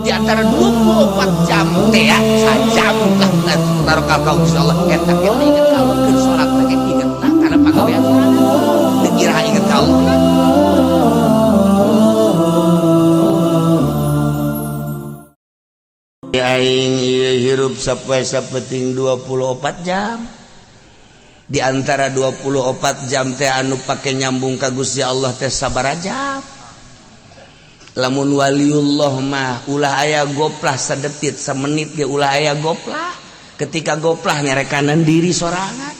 Di antara 24 jam teh ya, sajam lah taruh ka Gusti Allah eta ge inget ka Allah keur salat teh inget na kana pagawean sorangan. Teu kira inget ka Allah. Aing ieu hirup sapoe sapeting 24 jam. Di antara 24 jam teh anu pake nyambung ka Gusti Allah teh sabaraha jam. Lamun waliullah mah ulah aya goplah sadetit samenit ge ulah aya goplah. Ketika goplah nyarekanan diri sorangan.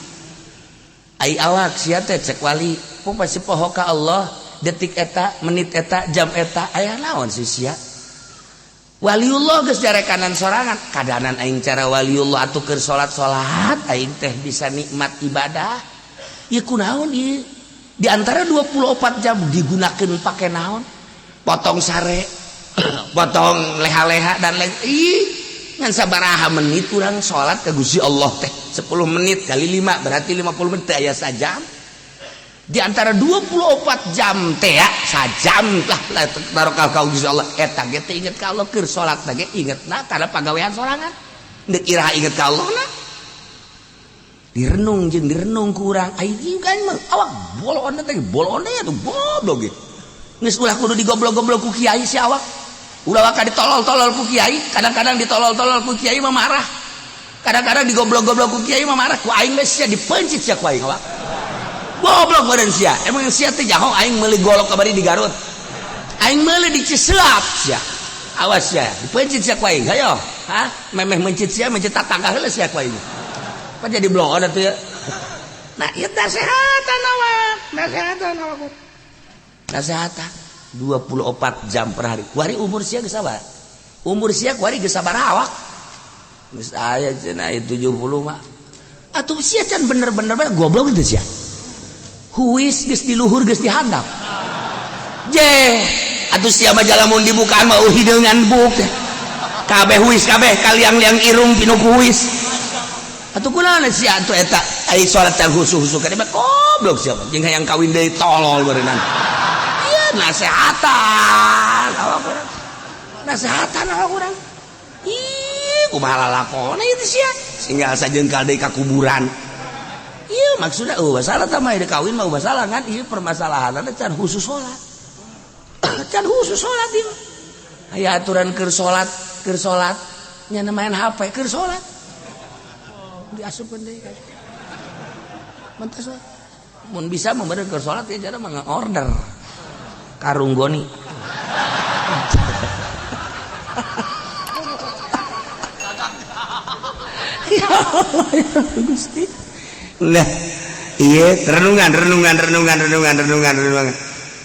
Ai awak sia teh cek wali, pasti poho ka Allah detik eta, menit eta, jam eta aya naon sih sia. Waliullah geus nyarekanan sorangan. Kadanan aing cara waliullah atuh keur salat-salat aing teh bisa nikmat ibadah. Ieu kunaon ieu? Di antara 24 jam digunakeun pake naon? Potong sare, potong leha-leha dan lain. Ih, ngan sabaraha menit urang salat ka Gusti Allah teh? 10 menit kali 5 berarti 50 menit teh aya sajam. Di antara 24 jam teh ya, sajam lah taruh ka Gusti Allah eta ge teh inget ka Allah keur salat teh ge inget na kana pagawean sorangan. Deuk iraha inget ka Allah na. Direnung jeung direnung ku urang. Ai kan mah awak bolon teh bolon teh atuh goblok ge. Geus ulah kudu digoblok-goblok ku kiai si awak. Ulah waka ditolol-tolol ku kiai, kadang-kadang ditolol-tolol ku kiai mah marah. Kadang-kadang digoblok-goblok ku kiai mah marah, ku aing geus sia dipencit sia ku aing awak. Goblok badan sia. Emang sia teh jaho aing meuli golok kabari di Garut. Aing meuli di Ciseap sia. Awas sia, dipencit sia ku aing. Hayo, hah? Memeh mencit sia, mencit tatangga heula sia ku aing. Apa jadi bloon atuh ya? Nah, ieu nasehatan awak. Nasehatan awak. Nasehatan 24 jam per hari. Kuari umur sia geus sabar. Umur sia kuari geus sabaraha awak? Geus aya cenah 70 mah. Atuh sia can bener-bener goblok itu sia. Huis geus di luhur geus di handap. Je, atuh sia mah jalamun dibukaan mah hideungan buk. Kabeh huis kabeh kaliang-liang irung pinu ku huis. Atuh kunaon sia atuh eta ai salat can husu-husu ka mah goblok sia mah jeung hayang kawin deui tolol beureunan. Ieu nasehatan awak urang. Nasehatan awak urang. Ih, kumaha lalakona ieu teh sia? Singgal sajengkal deui ka kuburan. Iya maksudnya oh masalah tah mah kawin mah masalah kan ieu permasalahanna can khusus salat. Can khusus salat ieu. Aya aturan keur salat nya main HP keur salat. Diasupkeun deui. Mentas we. Mun bisa mah bener keur salat ya cara mah order. Karung goni. Ya Allah ya Gusti. Nah, iya renungan renungan renungan renungan renungan renungan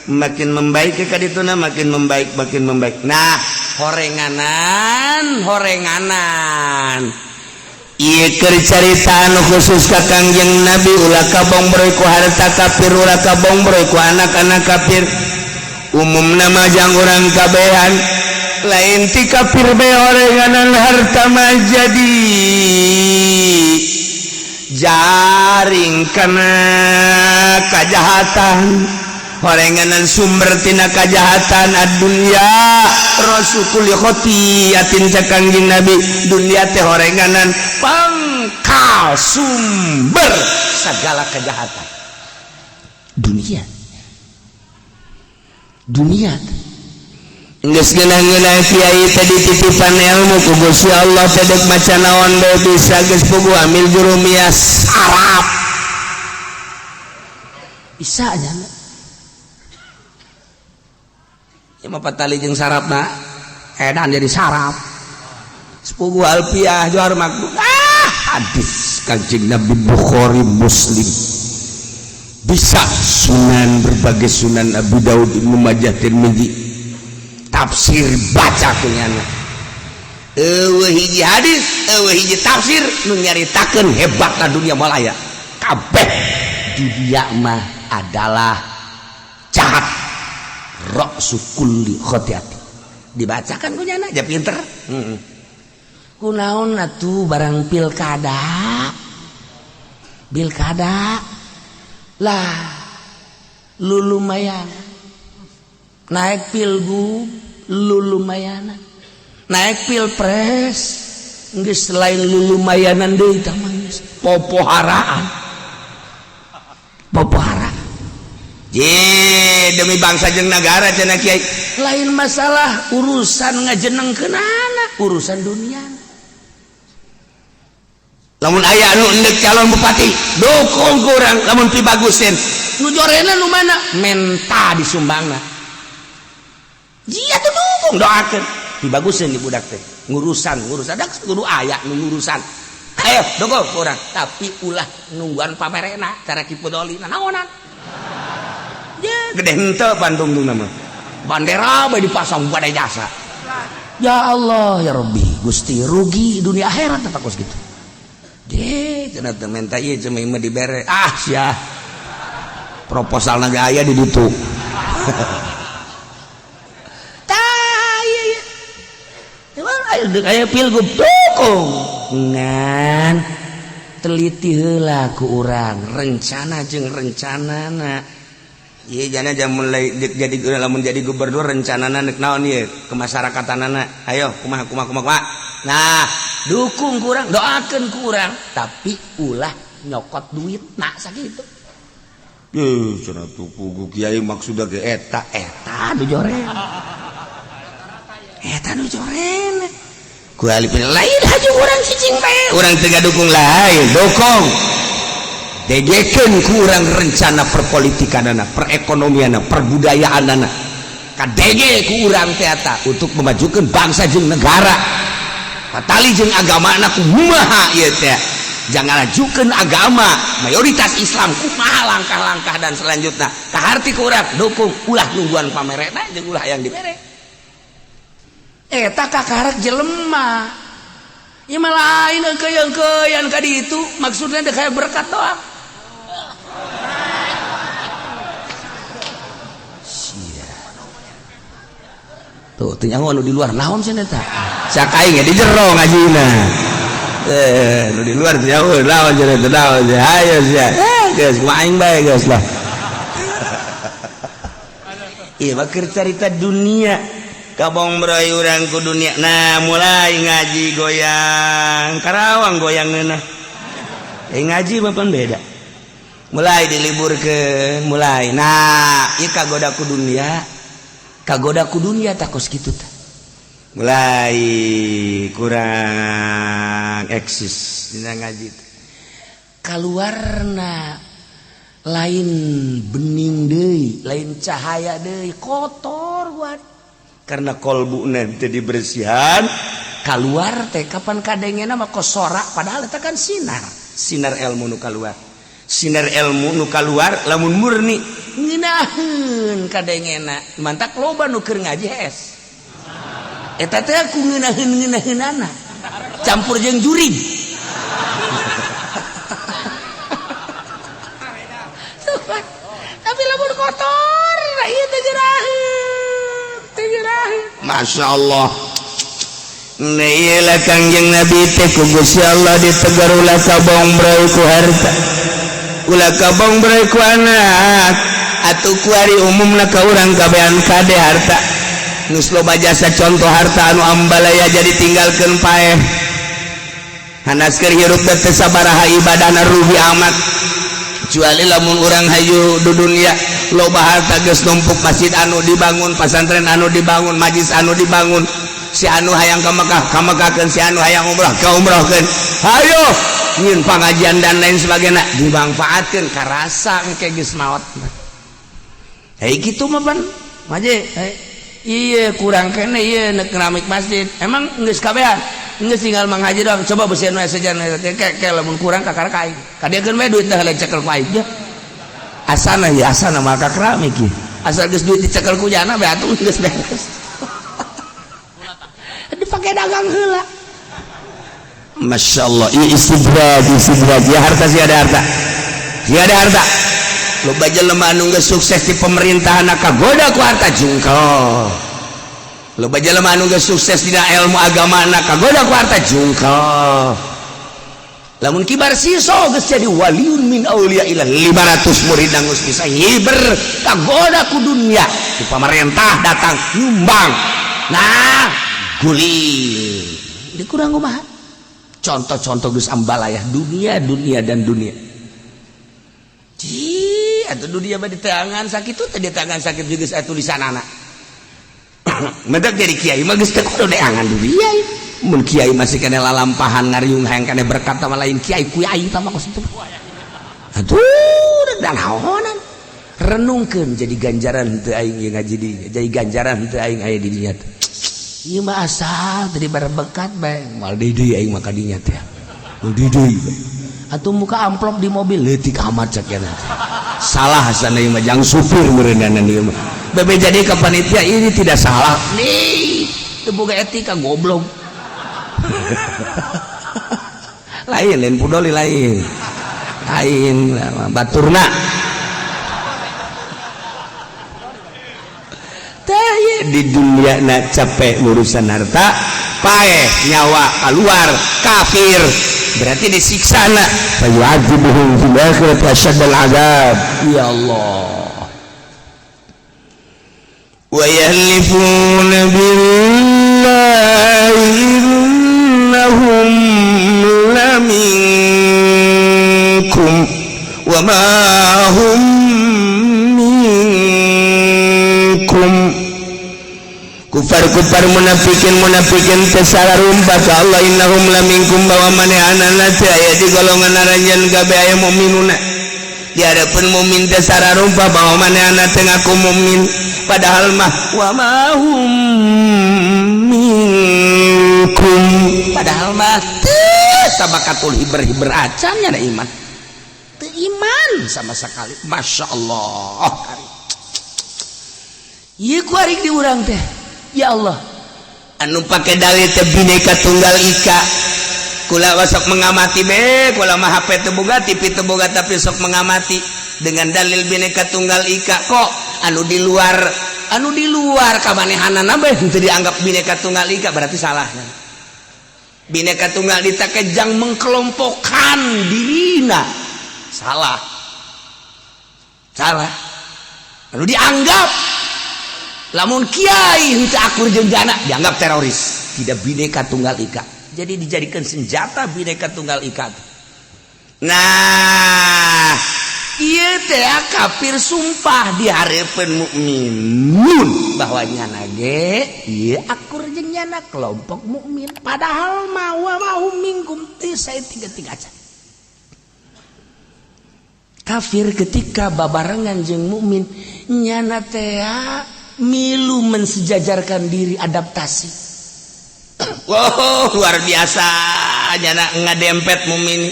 makin membaik ke dituna makin membaik makin membaik. Nah, horenganan horenganan ieu keur carita anu khusus ka Kangjeng Nabi ulah kabongbroy ku harta kafir ulah kabongbroy ku anak-anak kafir. Umumna mah jang urang kabehan lain ti kafir bae horenganan harta mah jadi jaring kana kajahatan horenganan sumber tina kajahatan ad-dunya rasukul khotiatin cek Kangjeng Nabi dunia teh horenganan pangkal sumber segala kejahatan dunia dunia. Geus ngeunah-ngeunah kiai teh dititipan ilmu ku Gusti Allah teh deuk maca naon bae bisa geus puguh amil jurumiyah sarap bisa aja. Ya mah patali jeung sarapna edan jadi sarap sepuguh alfiah johar makdud ah hadis Kanjeng Nabi Bukhari Muslim bisa sunan berbagai sunan Abu Daud Ibnu Majah Tirmizi tafsir baca kunyana eueuh hiji hadis eueuh hiji tafsir nu nyaritakeun hebatna dunia malaya kabeh dunia mah adalah jahat ra'su kulli khotiati dibacakan kunyana aja pinter. Kunaon atuh barang pilkada pilkada lah lu lumayan naik pilgub lu lumayan Naik pilpres geus lain lulumayanan deui tah mah, geus popoharaan. Popoharaan. Je, demi bangsa jeung negara cenah kiai. Lain masalah urusan ngajenengkeunana, urusan dunia. Lamun aya anu endek calon bupati, dukung ku urang lamun pibagusin. Nu jorena nu mana? Menta disumbangna. Jia tuh dukung, doakeun. Pibagusin di budak teh. Ngurusan, ngurusan dak kudu aya nu ngurusan. Ayo dukung ku urang, tapi ulah nungguan pamerena cara Ki Pudoli naonan. Ya, gede henteu Bandung nama. Bandera bae dipasang pada jasa. Ya Allah ya Rabbi, Gusti, rugi dunia akhirat eta kos kitu. Deh, cenah teu menta ieu cuma mah dibere. Ah, sia. Proposal ge aya di ditu. Tah, ieu ieu. Emang aya deuk aya pilgub, dukung. Ngan teliti heula ku urang rencana jeung rencanana. Ieu jana jam mulai jadi, lamun jadi gubernur rencanana nek naon ieu kemasyarakatanana. Ayo kumaha kumaha kumaha kumaha. Nah, dukung kurang, doakan kurang, tapi ulah nyokot duit nak sakitu. Eh, cenah tuh pugu kiai maksudna ge eta eta nu joren. Eta nu joren. Ku alipin lain haju urang cicing bae. Urang teu dukung lain, dukung. Degekeun ku urang rencana perpolitikanana, perekonomianana, perbudayaanana. Kadege ku urang teh eta untuk memajukan bangsa jeung negara. Patali jeung agamana kumaha ieu teh. Jangan ajukeun agama mayoritas Islam kumaha langkah-langkah dan selanjutnya. Kaharti ku urang dukung, ulah nungguan pamerena jeung ulah yang dibere. Eta kakarek jelema. Ieu mah lain engkeuy-engkeuyan ka ditu, maksudna teh kayak berkat doang. Sia. Tuh, teu nyaho anu di luar naon cenah eta. Cak aing di jero ngajina. Eh, nu di luar teu nyaho naon cenah eta, naon cenah. Hayo sia. Eh, geus kumaha aing bae geus lah. Ieu mah keur carita dunia. Kabong bray urang ku dunia. Nah, mulai ngaji goyang. Karawang goyang ngeunah. Eh, ngaji mah pan beda. Mulai diliburkeun, mulai. Nah, ieu kagoda ku dunia. Kagoda ku dunia takos kitu tah. Mulai kurang eksis dina ngaji teh. Kaluarna lain bening deui, lain cahaya deui, kotor buat. Karena kolbuna teu dibersihan, kaluar teh kapan kadengena mah kosora, padahal eta kan sinar, sinar ilmu nu kaluar. Sinar ilmu nu kaluar lamun murni ngeunaheun kadengena, mantak loba nu keur ngaji hees. Eta teh ku ngeunaheun-ngeunaheunana campur jeung jurig. Tapi lamun kotor, ieu teh geraheun, teh geraheun. Masya Allah. Iyalah Kangjeng Nabi teh ku Gusti Allah ditegar ulah kabong bray ku harta, ulah kabong bray ku anak, atuh kuari umumna ka urang kabehan kade harta. Geus loba jasa contoh harta anu ambalaya jadi tinggalkeun paeh. Hanas keur hirup teh teu sabaraha ibadahna, rugi amat. Kecuali lamun urang hayu di dunia loba harta geus numpuk, masjid anu dibangun, pasantren anu dibangun, majlis anu dibangun, si anu hayang ka Mekah ka Mekahkeun, si anu hayang umrah ka umrahkeun, hayo nyieun pangajian dan lain sebagainya dimanfaatkeun, karasa engke geus maot. Hei kitu mah pan maje, iya kurang kene ieu nek keramik masjid emang geus kabehan, geus tinggal Mang Haji doang, coba beusian we sejan ke ke lamun kurang kakara ka aing kadieukeun we duit teh lain cekel ku aing. Asana ya asana maka keramik ieu asal geus duit dicekel ku jana be atuh geus beres dipake dagang heula. Masya Allah, ieu istidraj, istidraj ya harta, sih ada harta, sih ada harta. Loba jelema anu geus sukses di pemerintahan kagoda ku harta, jungkel. Loba jelema anu geus sukses dina ilmu agama kagoda ku harta, jungkel. Lamun kibar siso geus jadi waliun min auliya ila 500 murid geus bisa hiber, kagoda ku dunia, di pamarentah datang nyumbang. Nah, Guling dikurang kumaha. Contoh-contoh geus ambalayah dunia, dunia dan dunia. Ci atuh dunia mah di tangan sakitu teh, di tangan sakit juga saya tulisan anak. Mendak jadi kiai mah geus teu kudu neangan dunia. Mun kiai masih kena lalampahan ngariung hayang kena berkat sama lain kiai, kiai tah mah kos itu. Aduh, dan naonan. Renungkeun, jadi ganjaran teu aing ieu ngaji di, jadi ganjaran teu aing aya di dinya teh. Ieu mah asal tadi berbekat bae, moal deui aing mah ka dinya teh. Moal deui. Atuh muka amplop di mobil leutik amat cek teh. Salah sana ieu mah, jang supir meureunana ieu mah. Bebe jadi ke panitia ini tidak salah. Nih, teu boga etika, goblok. Lain, lain pudoli, lain. Lain baturna. Tah di dunia na capek urusan harta, paeh nyawa keluar kafir berarti disiksa na, fayu'adzibuhum fil akhirati asyaddal azab. Ya Allah, wa yahlifuna billahi innahum laminkum wa ma hum minkum. Kufar-kufar, munafikin munafikin teh sararumpa ka Allah, innahum laminkum, bahwa manehanana teh aya di golongan aranjeun kabeh aya mukminuna. Di hadapan mukmin teh sararumpa bahwa manehana teh ngaku mukmin, padahal mah wa ma hum minkum, padahal mah teu tabakatul hiber-hiber acan nya da iman teu iman sama sekali. Masya Allah, ieu ku arik di urang teh, ya Allah. Anu pake dalil teh Bineka Tunggal Ika. Kula sok mengamati be, kula mah HP teu boga, TV teu boga, tapi sok mengamati dengan dalil Bineka Tunggal Ika. Kok anu di luar kamanehanana bae henteu dianggap Bineka Tunggal Ika, berarti salah. Bineka Tunggal Ika kejang mengkelompokkan dirina, salah, salah. Anu dianggap lamun kiai henteu akur jeung jana dianggap teroris, tidak Bineka Tunggal Ika. Jadi dijadikan senjata Bineka Tunggal Ika. Nah, ieu teh kafir sumpah di hareupeun mukminun bahwa nyana ge ieu akur jeung nyana kelompok mukmin, padahal mah wa ma hum minkum, teu saya tiga tiga aja. Kafir ketika babarengan jeung mukmin, nyana teh milu mensejajarkan diri, adaptasi. Wow, luar biasa, nyana ngadempet mukmin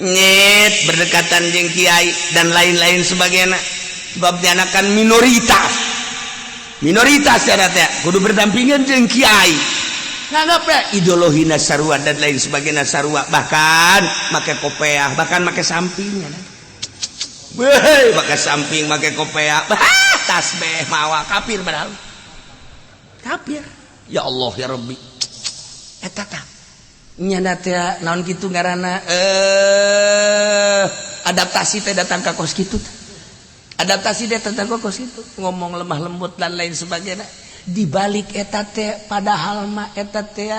nyet berdekatan jeung kiai dan lain-lain sebagainya, sebab nyana kan minoritas, minoritas nyana teh kudu berdampingan jeung kiai, nganggap ya ideologi sarua dan lain sebagainya sarua, bahkan make kopeah, bahkan make samping. Weh, make samping, make kopeah, bah, tasbih mawa, kafir, padahal kafir. Ya Allah, ya Rabbi, eta tah nyana teh naon kitu ngaranna, adaptasi teh datang ka kos kitu teh. Adaptasi teh datang ka kos kitu, ngomong lemah lembut dan lain sebagainya. Di balik eta teh padahal mah eta teh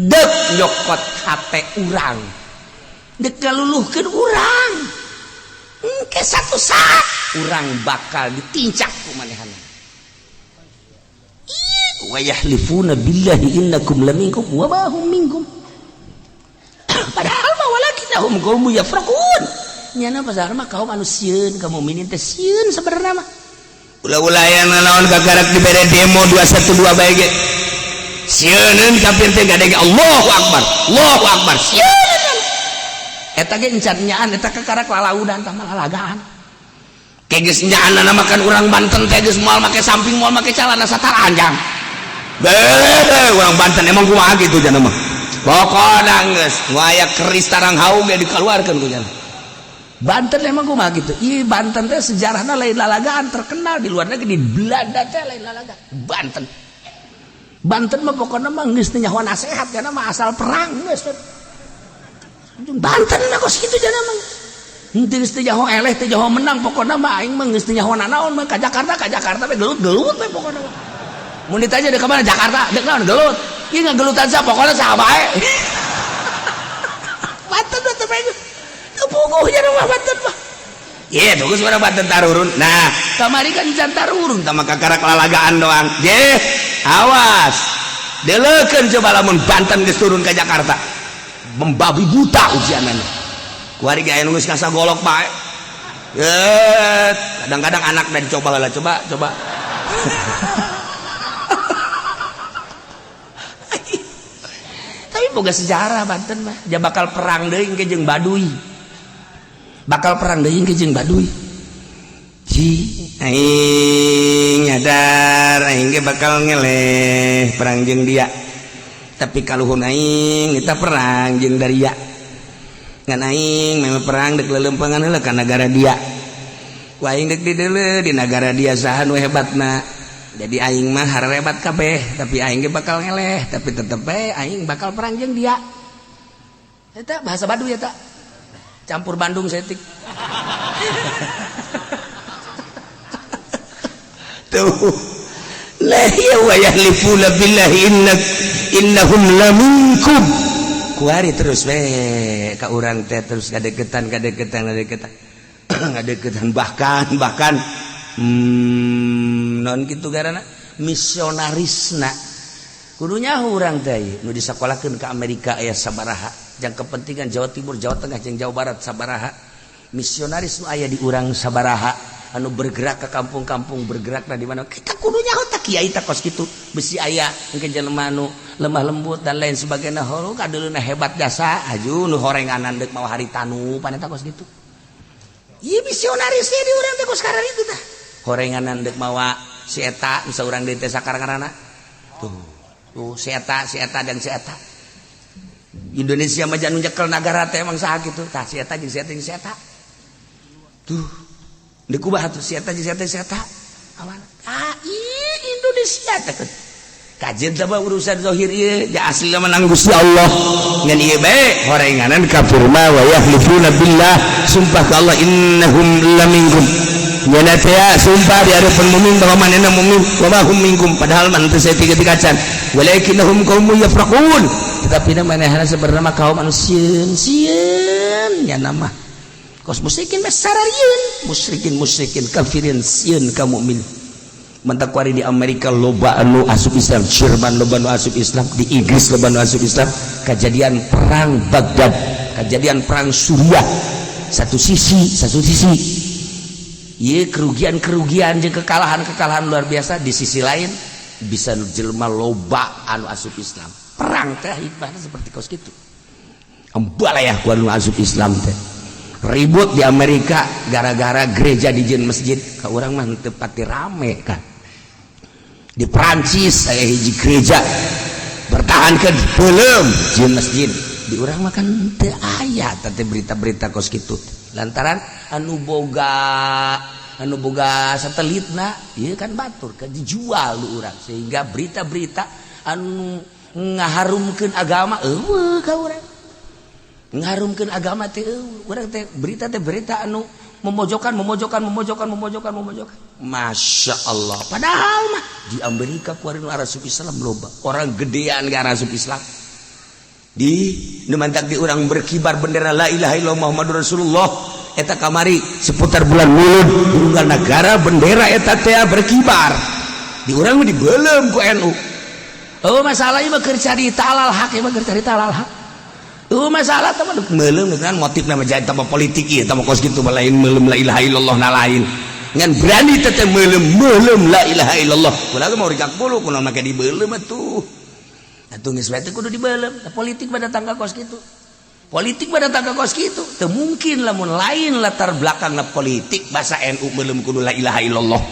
dek nyokot hate urang, dek ngaluluhkeun urang. Engke satu saat urang bakal ditincak ku manehana. Wa yahlifuna billahi innakum laminkum wa ma hum minkum, padahal mah walakinnahum qaumun yafraqun. Nyana pasar mah kaum anu sieun ka mukminin teh, sieun sebenarnya mah. Ulah-ulah yang nanaon kakarak dibere demo 212 bae ge sieun kafir teh, gade Allahu akbar, Allahu akbar, sieun. Eta ge encan nyaan, eta kakarak lalaudan tah mah, lalagaan. Kayak geus nyaanna makan urang Banten teh geus moal make samping, moal make calana, sataranjang. Beuh, urang Banten emang kumaha kitu jana mah. Pokona geus nu aya keris tarang haung ge dikeluarkeun ku jana. Banten emang kumaha gitu. Ih, Banten teh sejarahna lain lalagaan, terkenal di luar negeri, di Belanda teh lain lalagaan. Banten. Banten mah pokokna mah geus teu nyaho nasehat karena mah asal perang geus. Banten mah kos kitu jana mah. Henteu geus teu nyaho eleh, teu nyaho menang, pokokna mah aing mah geus teu nyaho nanaon mah ka Jakarta, ka Jakarta we gelut-gelut we pokokna mah. Mun ditanya dek ka mana? Jakarta. Dek naon? Gelut. Ieu ngagelutan sa pokokna saha bae. Banten mah teu teu puguh nya mah Banten mah. Iya, tunggu suara Banten tarurun. Nah, kamari kan can tarurun. Tama kakarak lalagaan doang. Je, awas. Deleukeun coba lamun Banten geus turun ke Jakarta. Membabi buta ujianana. Kuari ge aya nu geus kasagolok bae. Yet, kadang-kadang anak dan coba lah, coba, coba. Tapi boga sejarah Banten mah. Dia bakal perang deui engke jeung Baduy. Bakal perang deui engke jeung Baduy. Ji, aing nyadar aing ge bakal ngeleh perang jeung dia. Tapi kaluhun aing kita perang jeung daria. Ngan aing memang perang dek lelempangan heula ka nagara dia. Ku aing dek dideuleu di nagara dia saha nu hebatna. Jadi aing mah harebat kabeh, tapi aing ge bakal ngeleh, tapi tetep bae aing bakal perang jeung dia. Eta bahasa Baduy eta. Campur Bandung setik. Tuh. La ya wa yahlifuna billahi innak innahum laminkum. Kuari terus we ka urang teh terus kadeketan kadeketan kadeketan. Kadeketan bahkan non gitu garana misionarisna kudunya urang teh nu disakolahkeun ka Amerika aya sabaraha jang kepentingan Jawa Timur, Jawa Tengah jeung Jawa Barat sabaraha misionaris nu aya di urang sabaraha anu bergerak ke kampung-kampung bergerakna di mana kita kudunya teh kiai teh kos kitu besi aya engke jelema nu lemah lembut dan lain sebagainya hulu kadeuleuna hebat jasa aju nu horenganan deuk mawa haritanu paneta kos kitu. Ieu misionarisnya di urang teh kos kararitu tah. Horenganan dek mawa si eta bisa urang deui teh sakarana. Tuh, tuh si eta dan si eta. Indonesia mah janu nyekel nagara teh emang saha kitu. Tah si eta jeung si eta jeung si eta. Tuh. Deuk kumaha tuh si eta jeung si eta si eta. Awan. Ah, ieu Indonesia teh. Kajian teh urusan zahir ieu, ja aslina menang Gusti Allah. Ngan ieu bae horenganan kafir mah wa yahlifuna billah, sumpah ka Allah innahum laminkum. Nyana teh sumpah di hadapan mukmin bahwa manehna mukmin wa ma hum minkum padahal man teu saeutik-eutik acan. Walakinnahum qaumun yafraqun. Tetapi manehna sebenarnya mah kaum anu sieun sieun nya mah. Kos musyrikin mah sararieun, musyrikin musyrikin kafirin sieun ka mukmin. Mentak kuari di Amerika loba anu asup Islam, Jerman loba anu asup Islam, di Inggris loba anu asup Islam, kejadian perang Baghdad, kejadian perang Suriah, satu sisi. Ieu kerugian-kerugian jeung kekalahan-kekalahan luar biasa di sisi lain bisa nu jelema loba anu asup Islam. Perang teh hikmahna seperti kos kitu. Embalayah ku anu asup Islam teh. Ribut di Amerika gara-gara gereja dijieun masjid, ka urang mah teu pati rame kan. Di Prancis aya hiji gereja bertahankeun beuleum jieun masjid. Di urang mah kan teu aya teh berita-berita kos kitu. Lantaran anu boga satelitna ieu kan batur kan dijual lu urang sehingga berita-berita anu ngaharumkeun agama eueuh ka urang. Ngaharumkeun agama teh eueuh urang teh berita anu memojokkan. Masya Allah. Padahal mah di Amerika kuari nu arasup Islam loba. Orang gedean ge arasup Islam. Di nu mantak di urang berkibar bendera la ilaha illallah Muhammadur Rasulullah eta kamari seputar bulan Mulud unggal negara bendera eta teh berkibar. Di urang mah dibeuleum ku NU. Oh masalah ieu mah keur carita alal hak, ieu mah keur carita alal hak. Oh masalah teh mah meuleum dengan motifna mah jadi tambah politik ieu tambah kos kitu mah lain meuleum la ilaha illallah na lain. Ngan berani teh meuleum la ilaha illallah. Ulah mah urang bulu kunaon make dibeuleum atuh. Atuh geus bae teh kudu dibeuleum. Politik mah datang ka kos kitu. Politik mah datang ka kos kitu. Teu mungkin lamun lain latar belakangna politik bahasa NU meuleum kudu la ilaha illallah.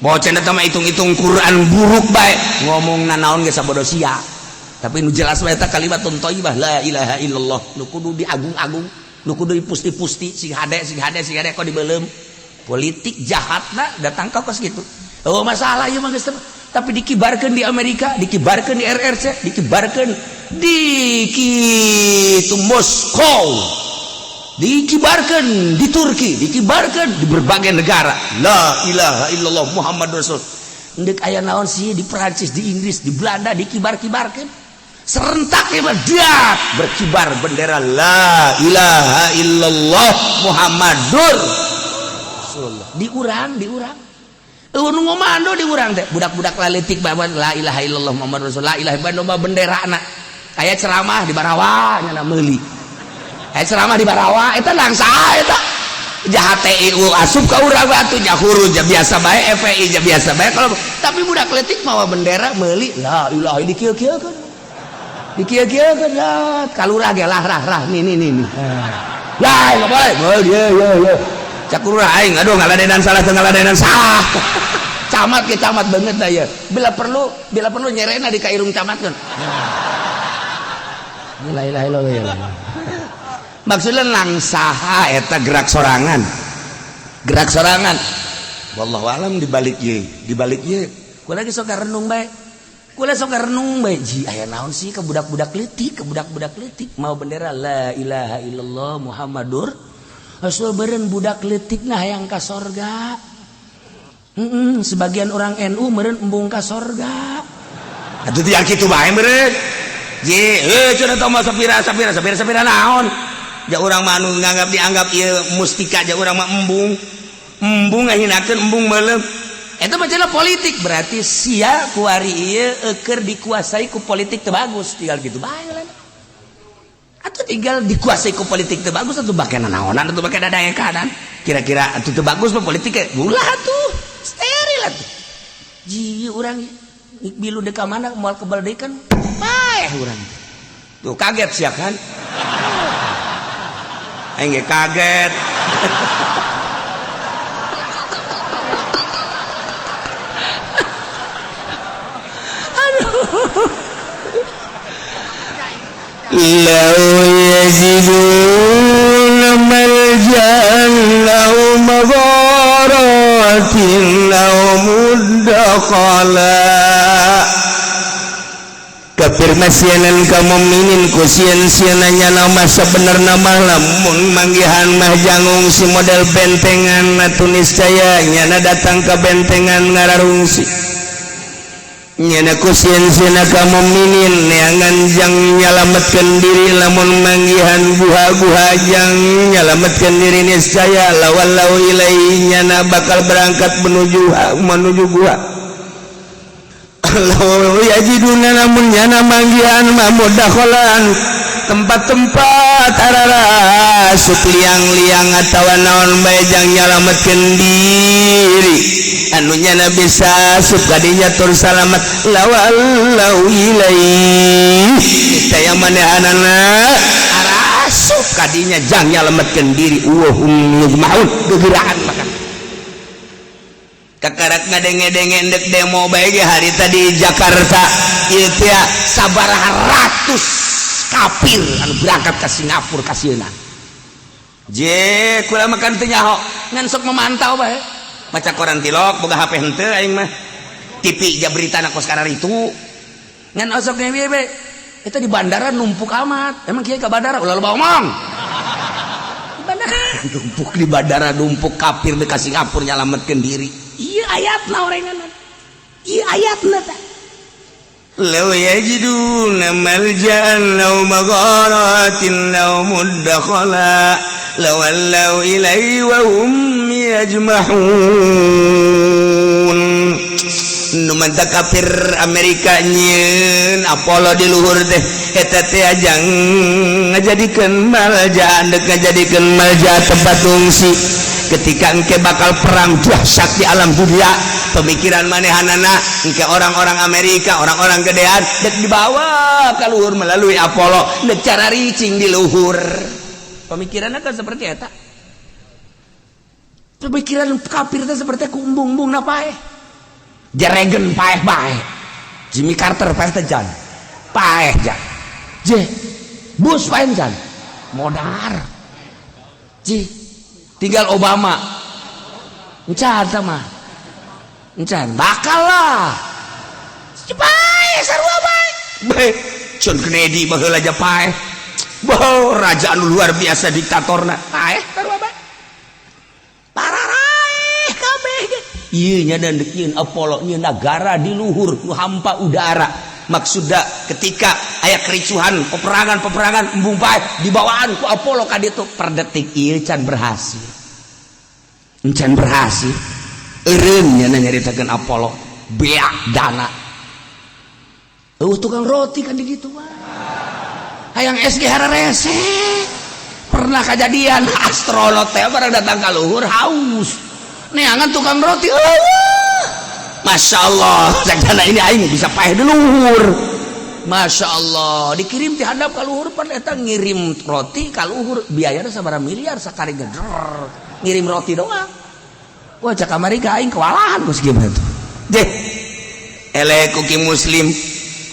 Bocah eta mah hitung-hitung Quran buruk bae ngomongna naon ge sabodo sia. Tapi nu jelas mah eta kalimatun thayyibah la ilaha illallah nu kudu diagung-agung, nu kudu dipusti-pusti sing hade sing hade sing hade kok dibeuleum. Politik jahatna datang ka kos kitu. Oh masalah ieu mah geus tapi dikibarkeun di Amerika, dikibarkeun di RRC, dikibarkeun di kitu Moskow, dikibarkeun di Turki, dikibarkeun di berbagai negara. La ilaha illallah Muhammad Rasul. Endek aya naon sih di Perancis, di Inggris, di Belanda dikibar-kibarkeun. Serentak dak berkibar bendera la ilaha illallah Muhammadur Rasulullah. Diurang, diurang. Nu ngomando diurang teh budak-budak laletik bawa la ilaha illallah Muhammadur Rasulullah, la ilaha illallah bendera na. Aya ceramah di Barawa nya meuli. Aya ceramah di Barawa eta langsa eta. Jahat TIU asup ka urang atuh nya huruj biasa bae, FPI ja biasa bae kalau tapi budak letik mawa bendera meuli la ilaha di kieu-kieu kan. Di kieu-kieu kan lah kalurah ge lah rah rah nih nih nih nih. Lah enggak boleh. Boleh ya ya ya. Cak lurah aing aduh ngaladenan salah teu ngaladenan salah. Camat ke camat banget dah ya. Bila perlu nyerena di kairung camat kan. La ilaha illallah. Maksudnya langsaha eta gerak sorangan, gerak sorangan. Wallahu alam dibalik ye, dibalik ye. Kula lagi sok renung bae, kula sok renung bae. Ji aya naon sih ke budak-budak leutik, ke budak-budak leutik mau bendera la ilaha illallah Muhammadur Rasul beureun budak leutik nah hayang ka sorga. Sebagian orang NU meureun embung ka sorga. Atuh tiang kitu bae meureun. Ji, eh cenah tong mah sapira sapira sapira sapira naon? Ja urang mah anu nganggap dianggap ieu mustika, ja urang mah embung. Embung ngahinakeun, embung meuleum. Eta mah cenah politik, berarti sia kuari ieu eukeur dikuasai ku politik teu bagus, tinggal gitu bae lah. Atau tinggal dikuasai ku politik teu bagus atuh bake nanaonan atuh bake dadaekanan. Kira-kira atuh teu bagus mah politik ulah atuh. Steril atuh. Ji urang bilu dek ka mana moal kebal deui kan paeh urang. Tuh kaget sia kan? Aing ge kaget. Aduh. Lau yajiduna malja'an aw magharatin aw mudakhala. Kafir masianan ka mukminin ku sieun-sieunna nama sabenerna mah lamun manggihan mah jangungsi model bentengan atuh niscaya nyana datang ka bentengan ngararungsi. Nyana ku sieun-sieunna ka mukminin neangan jang nyalametkeun diri lamun manggihan guha-guha jang nyalametkeun diri niscaya lawallau ilaihi nyana bakal berangkat menuju guha. Law yajiduna namun nyana manggihan mah mudakhalan tempat-tempat ararasup liang-liang atawa naon bae jang nyalametkeun diri anu nyana bisa asup kadinya tur salamet lawallau ilaihi niscaya manehanana arasup kadinya jang nyalametkeun diri wa hum yajma'un gegeraan maka kakarak ngadenge-denge endek demo bae ge hari tadi Jakarta ieu teh sabaraha ratus kafir anu berangkat ke Singapura ka sieuna. Je kula makan teu nyaho ngan sok memantau bae maca koran tilok boga HP henteu aing mah TV ja beritana kos kararitu ngan osok ge bae eta di bandara numpuk amat emang kieu ka bandara ulah loba omong di bandara numpuk di bandara numpuk kafir ka Singapura nyalametkeun diri. Iya ayatna orengan. Iya ayatna tah. Law yajiduna malja'an law magharatin law mudakhala lawallaw ilaihi wa hum yajmahun. Nu mantap kafir Amerika nyieun Apollo di luhur teh eta teh ajang ngajadikeun malja dek ngajadikeun malja tempat ungsi ketika engke bakal perang dahsyat di alam dunia. Pemikiran manehanana engke orang-orang Amerika, orang-orang gedean dek dibawa ke luhur melalui Apollo dek cara ricing di luhur. Pemikirannya kan seperti eta. Pemikiran kafir teh seperti kumbung-bumbung na paeh. Jeregen paeh bae. Jimmy Carter paeh teh jan. Paeh jan. Je Bush paeh jan. Modar. Ji tinggal Obama. Encan sama. Encan bakal lah. Paeh sarua bae. Bae John Kennedy baheula aja paeh. Wow, raja anu luar biasa diktatorna. Paeh sarua bae. Pararaeh kabeh ge. Ieu nya dan dek nyieun Apollo, nyieun negara di luhur nu hampa udara. Maksudna ketika aya kericuhan, peperangan-peperangan, embung bae dibawaan ku Apollo ka ditu. Per detik ieu can berhasil, can berhasil. Eureun nya nyaritakeun Apollo beak dana. Eueuh tukang roti kan di ditu mah. Hayang SG hararese. Pernah kejadian astronot teh barang datang ka luhur haus. Neangan tukang roti. Eueuh. Masya Allah, cak ini aing bisa paeh di luhur. Masya Allah, dikirim ti handap ka luhur, pan eta ngirim roti ka luhur biayana sabaraha miliar sakali geder. Ngirim roti doang. Wah, cak Amerika, aing kewalahan ku gimana tuh. Deh. Eleh ku Ki Muslim.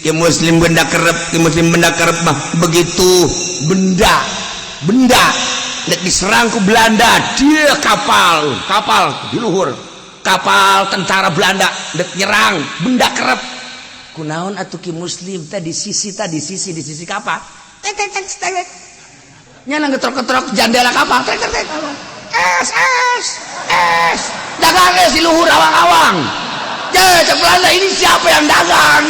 Ki Muslim benda kerep, Ki Muslim benda kerep mah begitu benda benda dek diserang ku Belanda, dia kapal, kapal di luhur. Kapal tentara Belanda dek nyerang benda kerep. Kunaon atuh Ki Muslim teh di sisi tadi sisi di sisi kapal. Tek tek tek tek. Nyana ngetrok-ketrok jendela kapal. Tek tek tek. Es es es. Dagang es di luhur awang-awang. Ya, cek Belanda, ini siapa yang dagang?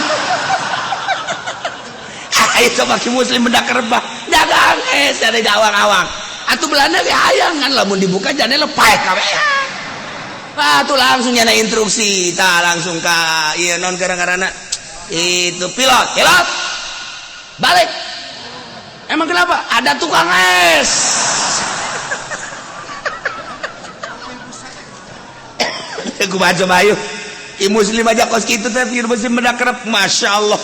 Ayo coba Ki Muslim benda kerebah dagang es dari awang-awang. Atuh Belanda ge hayang kan lamun dibuka jendela paeh kabeh. Ah, tuh langsung nyana instruksi, tah langsung ka ieu non gara-garana itu pilot, pilot balik. Emang kenapa? Ada tukang es. Aku baca bayu. I Muslim aja kos kitu teh muslim benda kerep, Masya Allah.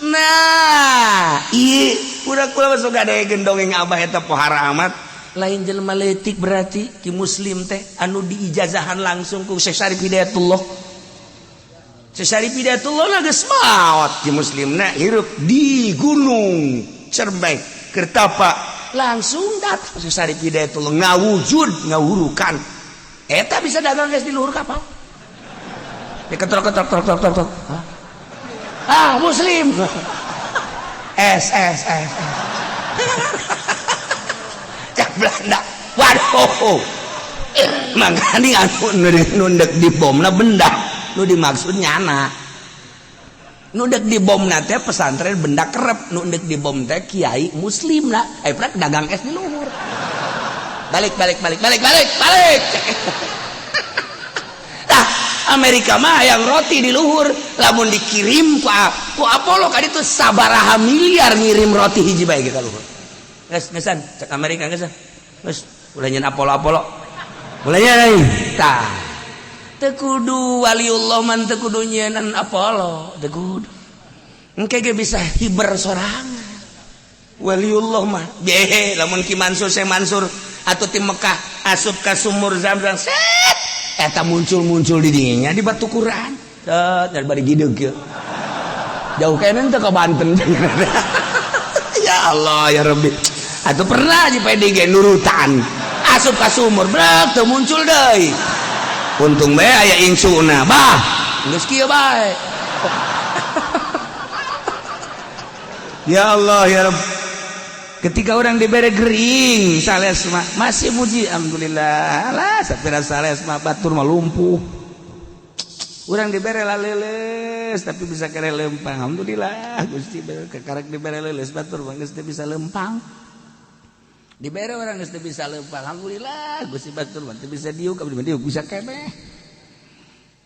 Nah, iya, udah kula masuk ada dongeng abah eta pohara amat. Lain jelema leutik berarti Ki Muslim teh anu diijazahan langsung ku Syekh Syarif Hidayatullah. Syekh Syarif Hidayatullah lah geus maot, Ki Muslimna hirup di Gunung Cermai Kertapa. Langsung datang Syekh Syarif Hidayatullah ngawujud ngawurukan. Eta bisa dagang geus di luhur kapal. Diketrok ketrok trok trok trok trok. Ah, Muslim. S S S. Cak Belanda. Waduh. Makanya anu nu ndek dibomna benda, nu dimaksud nyana. Nu ndek dibomna teh pesantren benda kerep, nu ndek dibom teh kiai Muslim lah. Eh, prak dagang es di luhur. Balik balik balik balik balik balik. Tah, Amerika mah yang roti di luhur, lamun dikirim ku Apollo ka ditu sabaraha miliar ngirim roti hiji bae ka luhur. Geus geusan cek Amerika geus. Geus ulah nyeun Apollo Apollo. Ulah nyeun. Tah. Teu kudu waliullah man teu kudu nyieun Apollo, teu kudu. Engke ge bisa hiber sorangan. Waliullah mah behe lamun Ki Mansur, Syekh Mansur atau ti Mekah asup ka sumur Zamzam, set eta muncul-muncul di dinya di batu Quran. Set dari bari gideug kieu. Jauh kene teu ka Banten. Ya Allah ya Rabbi. Atau pernah di PDG nurutan asup ka sumur brek teu muncul deui. Untung bae aya insuna bah geus kieu bae. Ya Allah ya Rabb. Ketika orang diberi gering sales mah masih muji alhamdulillah lah sapira sales mah batur mah lumpuh. Urang dibere laleles tapi bisa kere lempang, alhamdulillah Gusti kekarek dibere leuleus batur mah geus teu bisa lempang. Dibere orang geus teu bisa lempang, alhamdulillah Gusti batur mah teu bisa diuk, abdi mah diuk bisa keneh.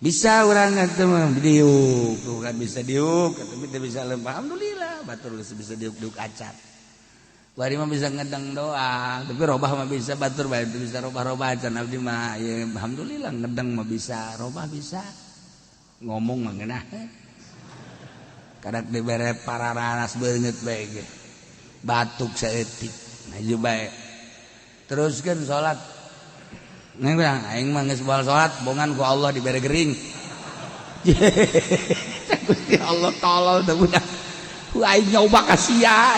Bisa urang teh mah diuk, tuh kan bisa diuk tapi teu bisa lempang, alhamdulillah batur geus bisa diuk-diuk acan. Bari mah bisa ngedeng doang, tapi robah mah bisa batur bae bisa robah-robah acan abdi mah ya alhamdulillah ngedeng mah bisa, robah bisa. Ngomong mah ngeunah. Kadak dibere pararanas beungeut bae ge. Batuk saeutik. Maju bae. Teruskeun salat. Neng bilang aing mah geus baal salat, bongan ku Allah dibere gering. Gusti Allah tolol teh budak. Ku aing nyoba ka sia.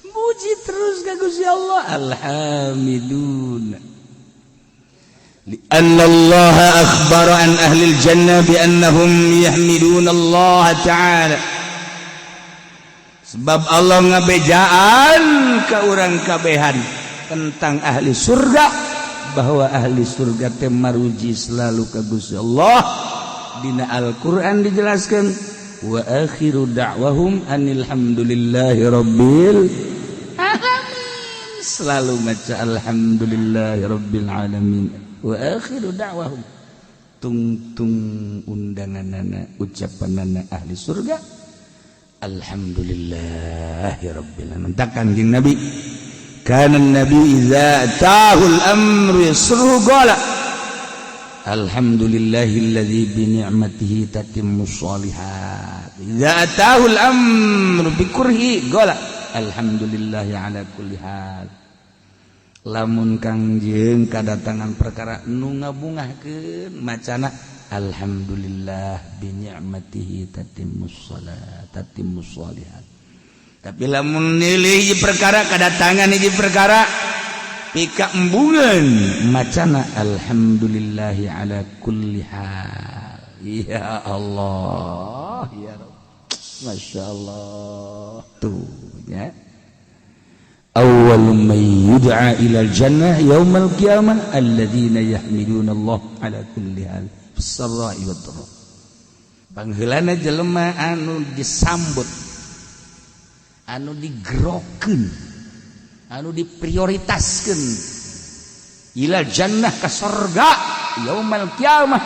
Muji terus ka Gusti Allah. Alhamdulillah. لأن الله أخبر عن أهل الجنة بأنهم يحمدون الله تعالى. Sebab Allah ngabejaan ke orang kabehan tentang ahli surga Bahwa ahli surga teh maruji selalu ka Gusti Allah. Dina Al-Qur'an dijelaskan, wa akhiru da'wahum anil hamdulillahi rabbil alamin. Selalu maca alhamdulillahi rabbil alamin. Wa akhiru da'wahum, tungtung undanganana, ucapanana ahli surga, alhamdulillahi rabbil alamin. Takkan jeung Nabi, kana nabi idza atahul amru yasruhu qala alhamdulillahilladzi bi ni'matihi tatimmus shalihat. Idza atahul amru bi kurhi qala alhamdulillahi ala kulli hal. Lamun Kangjeng kadatangan perkara nu ngabungahkeun, macana alhamdulillah bi ni'matihi tatimmus shalat, tatimmus shalihat. Tapi lamun nilai hiji perkara, kadatangan hiji perkara pika embungan, macana alhamdulillahi ala kulli hal. Ya Allah, ya Rabb, Masya Allah tuh ya. Awwal man yud'a ila jannah yaumal qiyamah alladzina yahmiduna Allah ala kulli hal fis sarra'i wad dharra. Pangheulana jelema anu disambut, anu digerokeun, anu diprioritaskeun ila jannah, ka sorga, yaumal qiyamah,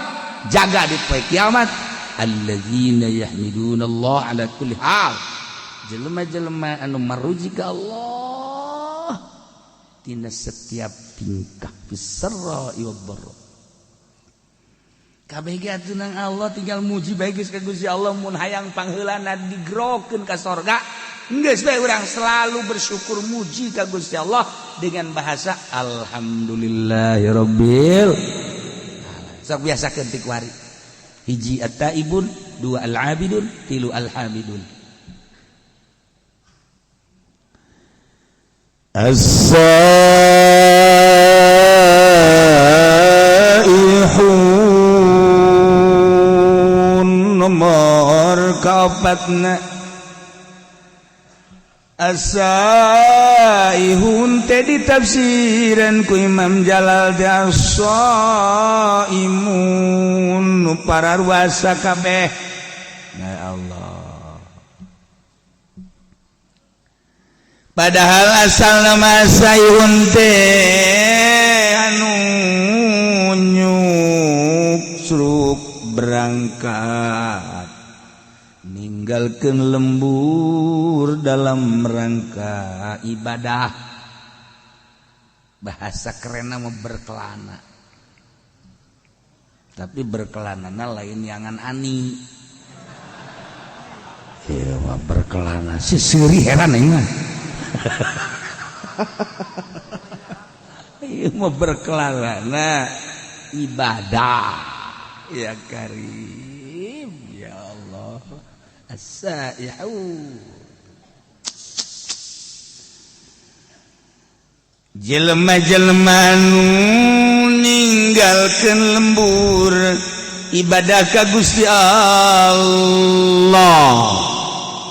jaga di poe kiamat, alladzina yahmiduna Allah ala kulli hal, jelema-jelema anu maruji ka Allah tina setiap tingkah, fis sarra'i wad dharra. Kabeh ge atuh nang Allah, tinggal muji bae geus ka Gusti Allah. Mun hayang pangheulana digerokeun ka sorga, geus bae urang selalu bersyukur, muji ka Gusti Allah dengan bahasa alhamdulillahirabbil. Sok biasakeun ti kuari. Hiji at-taibun, dua al-abidun, tilu al-hamidun. As-saihun nomor kaopatna. As-saihun teh ditafsiran ku Imam Jalal teh as-saimun, nu pararuasa kabeh. Ya Allah, padahal asal nama saihun teh anu nyuksruk berangkat ninggalkeun lembur dalam rangka ibadah. Bahasa kerenna mah berkelana, tapi berkelanana lain yangan ani. Ieu mah berkelana si seuri, heran aing mah. Ieu mah berkelana ibadah. Ya Karim, ya Allah. As-saihu jelema-jelema nu ninggalkeun lembur ibadah ka Gusti Allah.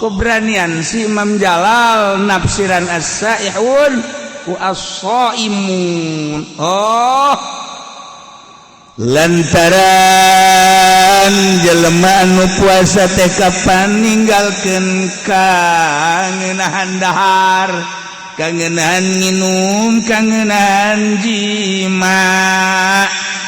Keberanian si Imam Jalal nafsiran as-saihun ku as-saimun. Oh, lantaran jelema anu puasa teh kapan ninggalkeun kangenahan dahar, kangenahan nginum, kangenahan jima.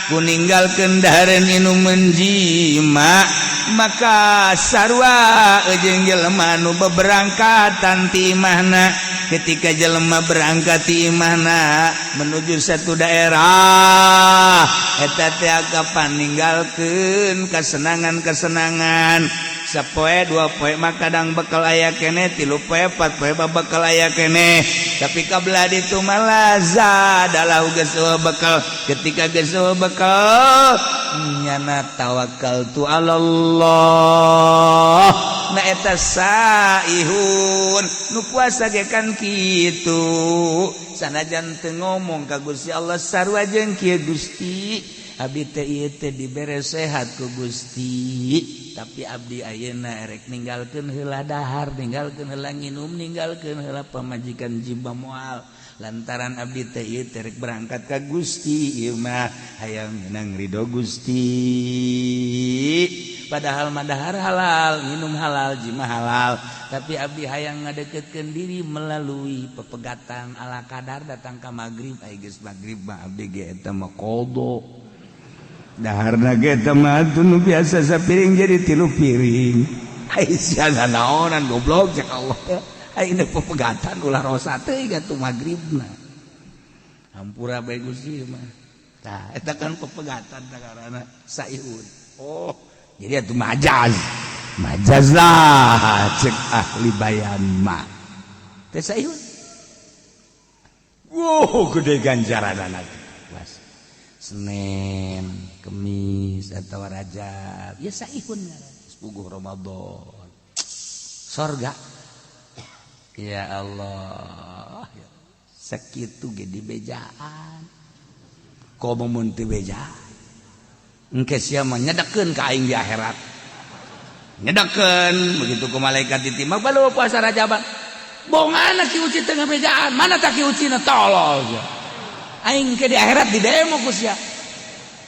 Ku ninggalkeun dahareun, inumeun, jima, maka sarua jeung jelema anu beberangkatan ti imahna. Ketika jelema berangkat ti imahna menuju satu daerah, eta teh kapan ninggalkeun kesenangan-kesenangan. Sapoe dua poe mah kadang bekal aya keneh, tilu poe, empat poe mah bekal aya keneh, tapi kabelah ditu mah lazadalah geus bekal. Ketika geus bekal, nyana tawakal tu Allah. Nah, eta saihun nu puasa ge kan kitu, sanajan teu ngomong ka Gusti Allah, sarua jeung kieu, Gusti, abdi teh ieu teh dibere sehat ku Gusti, tapi abdi ayeuna erek ninggalkeun heula dahar, ninggalkeun heula nginum, ninggalkeun heula pamajikan, jiba moal. Lantaran abdi teh ieu teh rek berangkat ka Gusti ieu mah hayang menang ridho Gusti. Padahal madahar halal, minum halal, jima halal, tapi abdi hayang ngadeketkeun diri melalui pepegatan ala kadar datang ka magrib, ai geus magrib mah abdi ge eta mah qada. Daharna ge eta mah nu biasa sapiring jadi 3 piring. Ai sia naonan goblok cek Allah. Ai pepegatan ulah rosa teh atuh magribna. Hampura bae Gusti mah. Tah eta kan pepegatan karana saihun. Oh, jadi atuh majaz. Majaz lah cek ahli bayan mah. Teh saihun. Wow, gede ganjaranana. Was. Senin, Kemis atau Rajab, ya saihun ngaran. Puguh Ramadan. Sorga. Ya Allah, sakitu ge dibejaan. Komo mun teu bejaan. Engke sia mah nyedekeun ka aing di akhirat. Nyedekeun begitu ku malaikat ditimbang balu puasa Rajaban. Bongana Ki Uci teu ngabejaan, mana tak Ki Uci na tolol sia. Aing ke di akhirat di demo ku sia.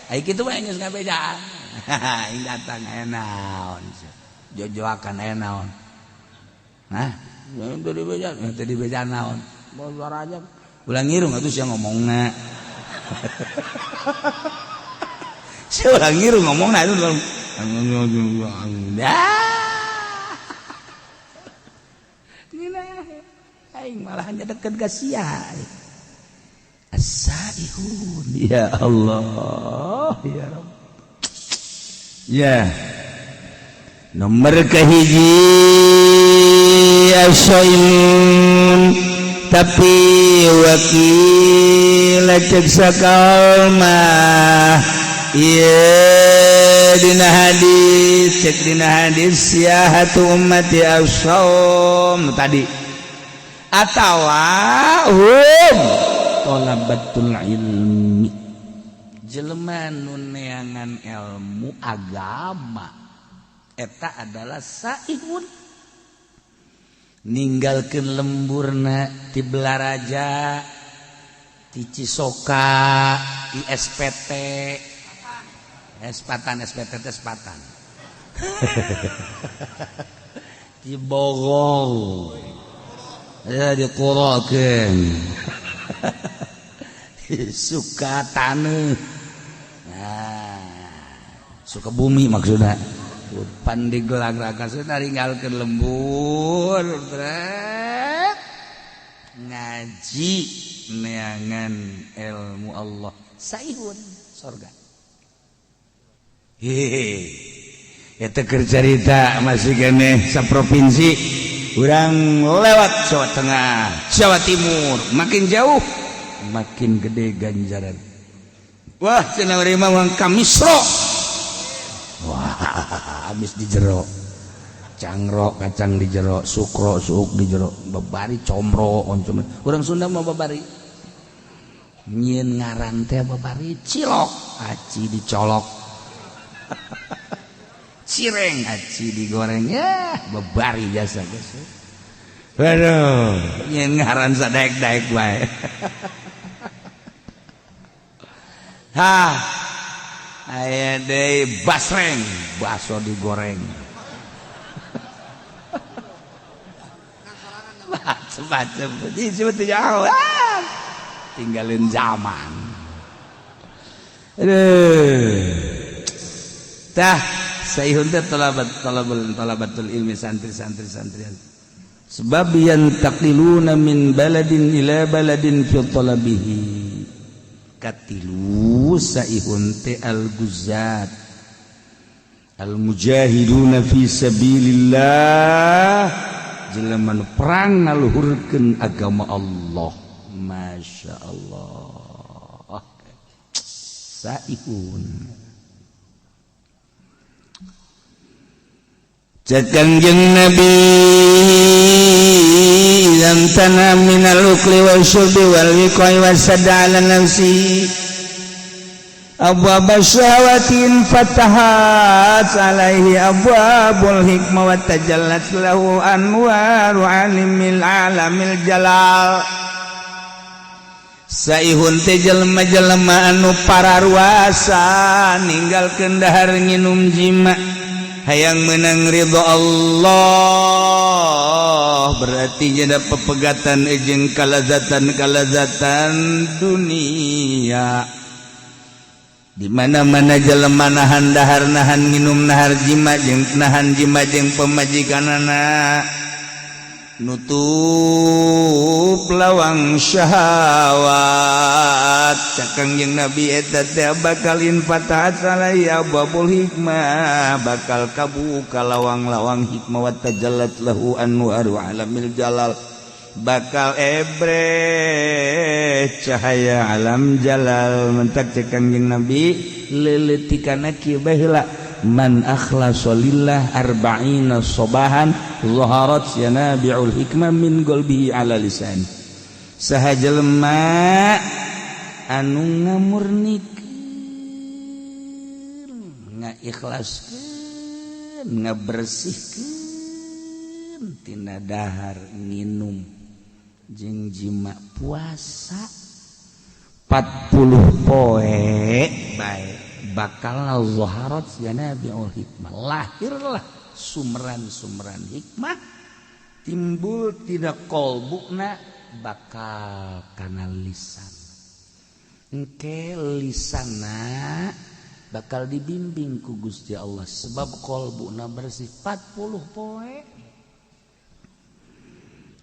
Aing kitu mah geus ngabejaan. Aing datang aya naon sia. Jojoakan aya naon. Nah, tadi bejaan, tadi bejaan naon. Bawa aja. Ulah ngirung atuh sia ngomongna. Sia ulah ngirung ngomongna itu. Aing malah nyedeket ka sia. As-saihun. Ya Allah, ya Rabb. Ya. Nomor kahiji asyaimun tapi wakil cek sakal mah ieu dina hadis cek dina hadis siyahatu ummati as-shaum tadi atawa hum talabatul ilmi jelema nu neangan ilmu agama eta adalah saihun ninggalkeun lemburna ti Belaraja ti Cisoka ti SPT Espatan SPT teh Sepatan ti Bogor ya dikurokeun suka taneuh nah suka bumi maksudna pan digelang-gelang sudah ninggalkeun lembur brek ngaji neangan ilmu Allah saihun sorga. Hehehe eta keur carita masih keneh saprovinsi urang lewat Jawa Tengah Jawa Timur makin jauh makin gede ganjaran. Wah cenah urang mah kamisro. Wah habis di jero cangrok kacang di jero sukro suuk di jero babari comro oncom urang Sunda mah babari nyieun ngaran teh babari cilok aci dicolok cireng aci digoreng ya babari jasa geus. Waduh nyieun ngaran sadaek-daek bae. Hah aya deui basreng baso digoreng. Macem-macem jauh tinggalin zaman. Aduh tah saihun teh talabatul ilmi santri-santri santrian sebab yantaqiluna min baladin ila baladin fi talabihi katilu saihun teh al-guzat al-mujahiduna fi sabilillah jelema nu perang ngaluhurkeun agama Allah. Masya Allah saihun. Cek Kangjeng Nabi lam tana minal ukli wal syurbi wal wiqai wasadda ala nafsi abwab syahawatin fatahat alaihi abwabul hikmah wa tajallat lahu anwaru alimil alamil jalal. Saihun teh jelema-jelema anu pararuasa ninggalkeun dahar, nginum, jima, hayang menang ridho Allah. Berarti jadi pepegatan jeung kalazatan-kalazatan dunia. Di mana-mana jelema nahan dahar, nahan nginum, nahar jima jeung nahan jima jeung pamajikanana, nutup lawang syahwat. Cek Kangjeng Nabi, eta teh bakal infatahat alaihi abwabul hikmah, bakal kabuka lawang-lawang hikmah, wa tajallat lahu anwaru alamil jalal, bakal ebre cahaya alam jalal. Mentak cek Kangjeng Nabi leuleutikanna kieu baheula, man akhlasa lillah arba'ina sobahan zaharat yanabi'ul hikmah min qalbihi ala lisan. Saha jelema anu ngamurnikeun, ngaikhlaskeun, ngabersihkeun tina dahar, nginum jeung jima, puasa 40 poe bae, bakal zaharat yanabi'ul hikmah, lahirlah sumberan-sumberan hikmah, timbul tina kolbuna bakal kana lisan. Engke lisana bakal dibimbing ku Gusti Allah sebab kolbuna bersih 40 poe.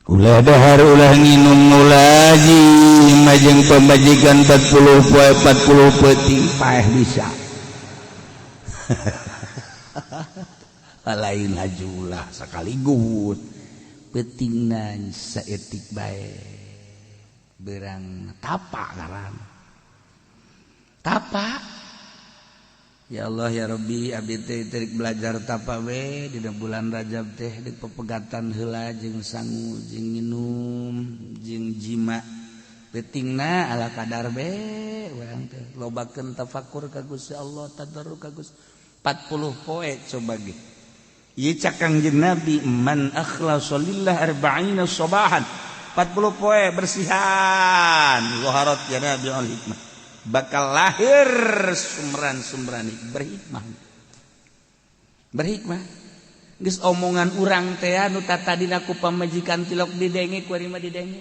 Ulah dahar, ulah nginum, ulah jima jeung pamajikan 40 poe 40 peuting, paeh bisa. Lain hajulah sekaligus, peutingna saeutik bae, berang tapa ngaran tapa. Ya Allah ya Rabbi, abdi teh terik belajar tapa we dina bulan Rajab teh, di pepegatan heula jeung sangu jeung minum jeung jima, peutingna ala kadar be. Urang teh lobakeun tafakur ka Gusti Allah, tadarru ka Gusti 40 poe. Coba ge ieu, cak Kangjeng Nabi, man akhlasa lillah arba'ina sabahan, 40 poe bersihan, zaharat yanabi'ul hikmah, bakal lahir sumberan-sumberan berhikmah. Berhikmah geus omongan urang teh anu tatadina ku pamajikan tilok didenge, ku ari mah didenge.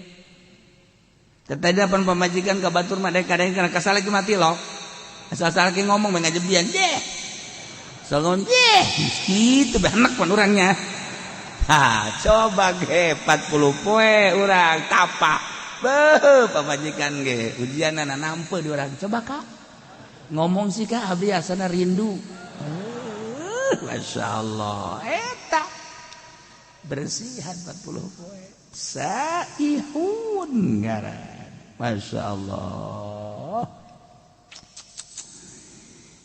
Tadi pan pamajikan ka batur mah kadang kana kasal lagi mah tilok, asal-asal lagi ngomong mah ngajebian deh, so ngomong deh gitu behenek pan urangnya. Ha, coba ge 40 poe urang tapa. Beuh, pamajikan ge ujianana nampe di urang. Coba kak ngomong sih, kak, abdi asana rindu. Masya Allah, eta bersihan 40 poe, saihun ngaran. Masya Allah.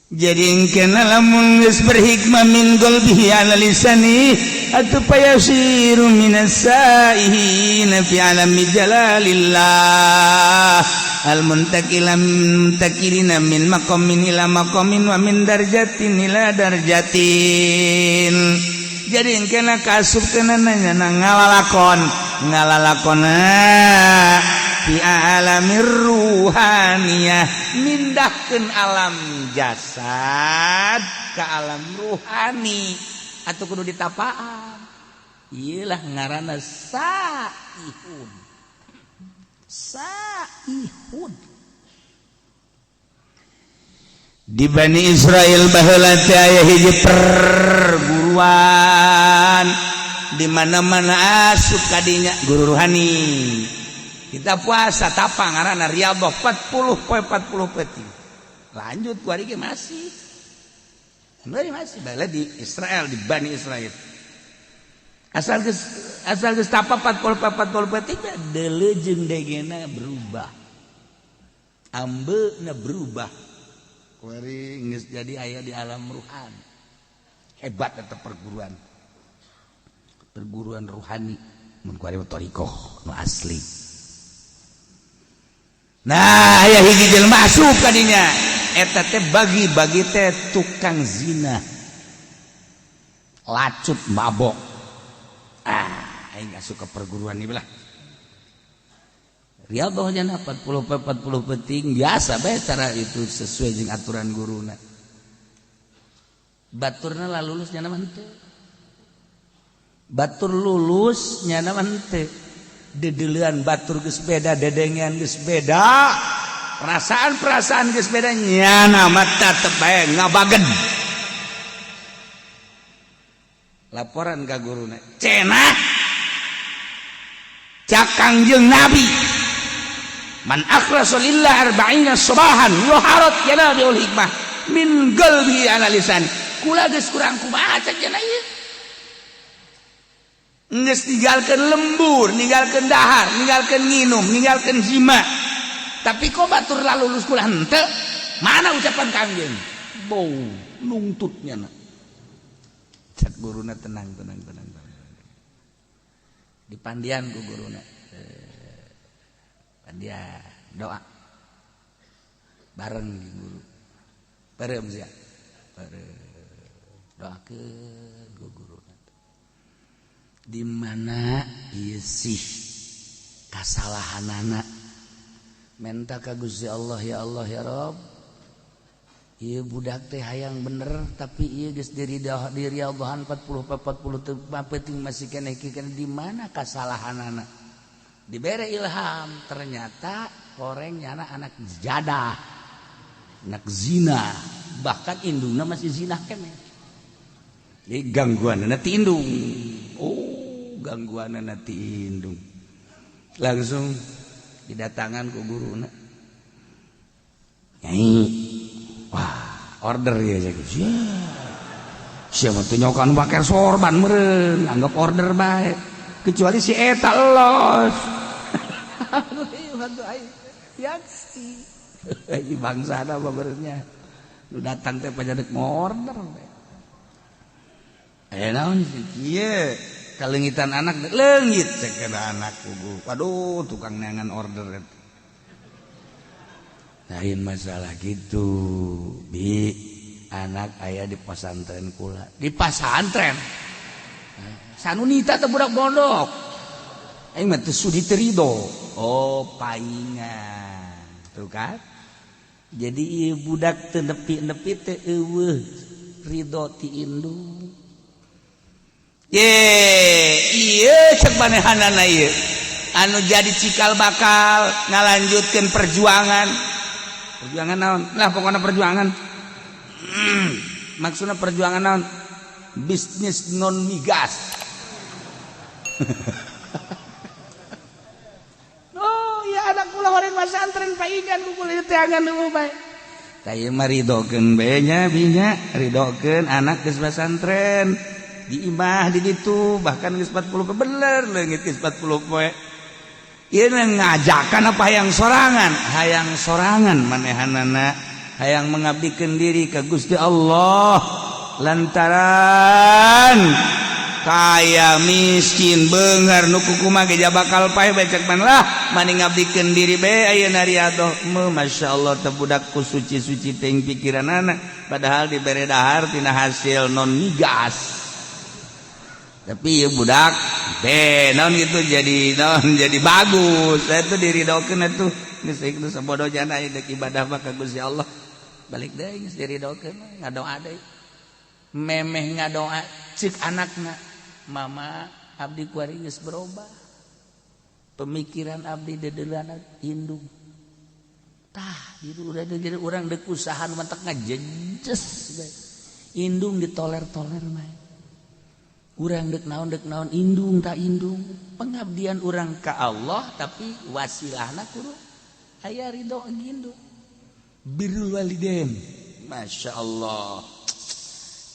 Jadi kena lamun geus berhikmah min qalbihi ala lisani atuh payasiru minas saihin fi alami jalalillah al muntakila muntakilina min maqamin ila maqamin wa min darjatin ila darjatin. Jadi kena kasup kena nanya ngalalakon ngalalakona fi alamir ruhaniyah, mindahkeun alam jasad ke alam ruhani atau kudu ditapaan. Iyalah ngaranna saihun. Saihun. Di Bani Israel baheula teh aya hiji perguruan, di mana-mana asup kadinya guru ruhani. Kita puasa tapa ngaranna riyadhah 40 poe 40 peuting. Lanjut ku ari ge masih. Masih baheula di Israel, di Bani Israel. Asal geus tapa 40 40 peuting, deuleu jeung degena berubah. Ambeuna berubah. Kuari geus jadi aya di alam ruhan. Hebat eta perguruan. Perguruan ruhani mun kuari mah thariqah nu asli. Nah, aya hiji jelema asup ka dinya. Eta teh bagi-bagi teh tukang zina. Lacut, mabok. Ah, aing asup ke perguruan ieu lah. Riyadhahnya 40 40 penting biasa bae cara itu sesuai jeung aturan guruna. Baturna lah lulus nyana mah henteu. Batur lulus nyana mah henteu. Dedeulean batur geus beda, dedengean geus beda. Perasaan-perasaan geus beda nyana mah tetep bae ngabagen. Laporan ka guruna. Cenah. Cak Kangjeng Nabi. Man akhlasa lillah arba'ina sabahan waharat yanabiul hikmah min qalbi ala lisan. Kula geus kurang kumaha cek cenah ieu. Geus ninggalkeun lembur, ninggalkeun dahar, ninggalkeun nginum, ninggalkeun jima. Tapi kok batur lalulus kula henteu? Mana ucapan Kangjeng? Bau nungtutnya na. Cek guruna tenang tenang tenang tenang. Dipandian ku guruna. Dia doa bareng guru bareng sia bareng doakeun ku guru di mana ieu sih kasalahanana menta ka Gusti Allah ya Allah ya Rob ieu budak teh hayang bener tapi ieu geus diriadhahan 40 40 penting masih keneh di mana kasalahanana dibere ilham ternyata koreng nyana anak jadah anak zina bahkan indungna masih zina keneh jadi gangguan ti indung oh gangguan ti indung langsung didatangan ku guruna nyai wah order ya siapa tuh nyokan pakai sorban meren anggap order baik kecuali si eta los bangsa apa lu datang teh pajadek order eh naon sih kieu kalengitan anak leungit cek anak kubu waduh tukang neangan order eta lain masalah gitu bi anak aya di pesantren kula di pesantren sanunita teh budak pondok aing mah teu sudi teu rido. Oh paingan tuh kan jadi ieu budak teu nepi-nepi teu eueuh ridho ti indung ye ieu cek manehanana ieu anu jadi cikal bakal ngalanjutkeun perjuangan perjuangan naon lah pokokna perjuangan maksudna perjuangan naon bisnis non migas. Oh ya anak kula horeng pesantren paingan ku kula teangan nu bae. Tah ieu mah ridokeun bae nya binya, ridokeun anak geus pesantren di imah di ditu bahkan geus 40 bener leungit geus 40 poe. Ieu ngajakan apa hayang sorangan? Hayang sorangan manehanana, hayang mengabdikeun diri ka Gusti Allah lantaran kaya miskin beunghar nu kumaha ge bakal paeh bae cek man lah mani ngabdikeun diri bae ayeuna riadoh Masya Allah teh budak ku suci-suci teuing pikiranana padahal dibere dahar tina hasil non migas tapi ieu budak teh naon gitu jadi naon jadi bagus saya tuh diridokeun atuh geus geus sabodo jana deuk ibadah mah ka Gusti Allah balik deui geus diridokeun ngadoa deui memeh ngadoa cek anakna mama abdi kuari geus berubah pemikiran abdi dedeulana indung tah itu udah jadi urang deuk usaha nu matak ngajejes bae indung ditoler-toler bae urang deuk naon indung tak indung pengabdian urang ka Allah tapi wasilahna kudu aya ridho indung birrul walidain Masya Allah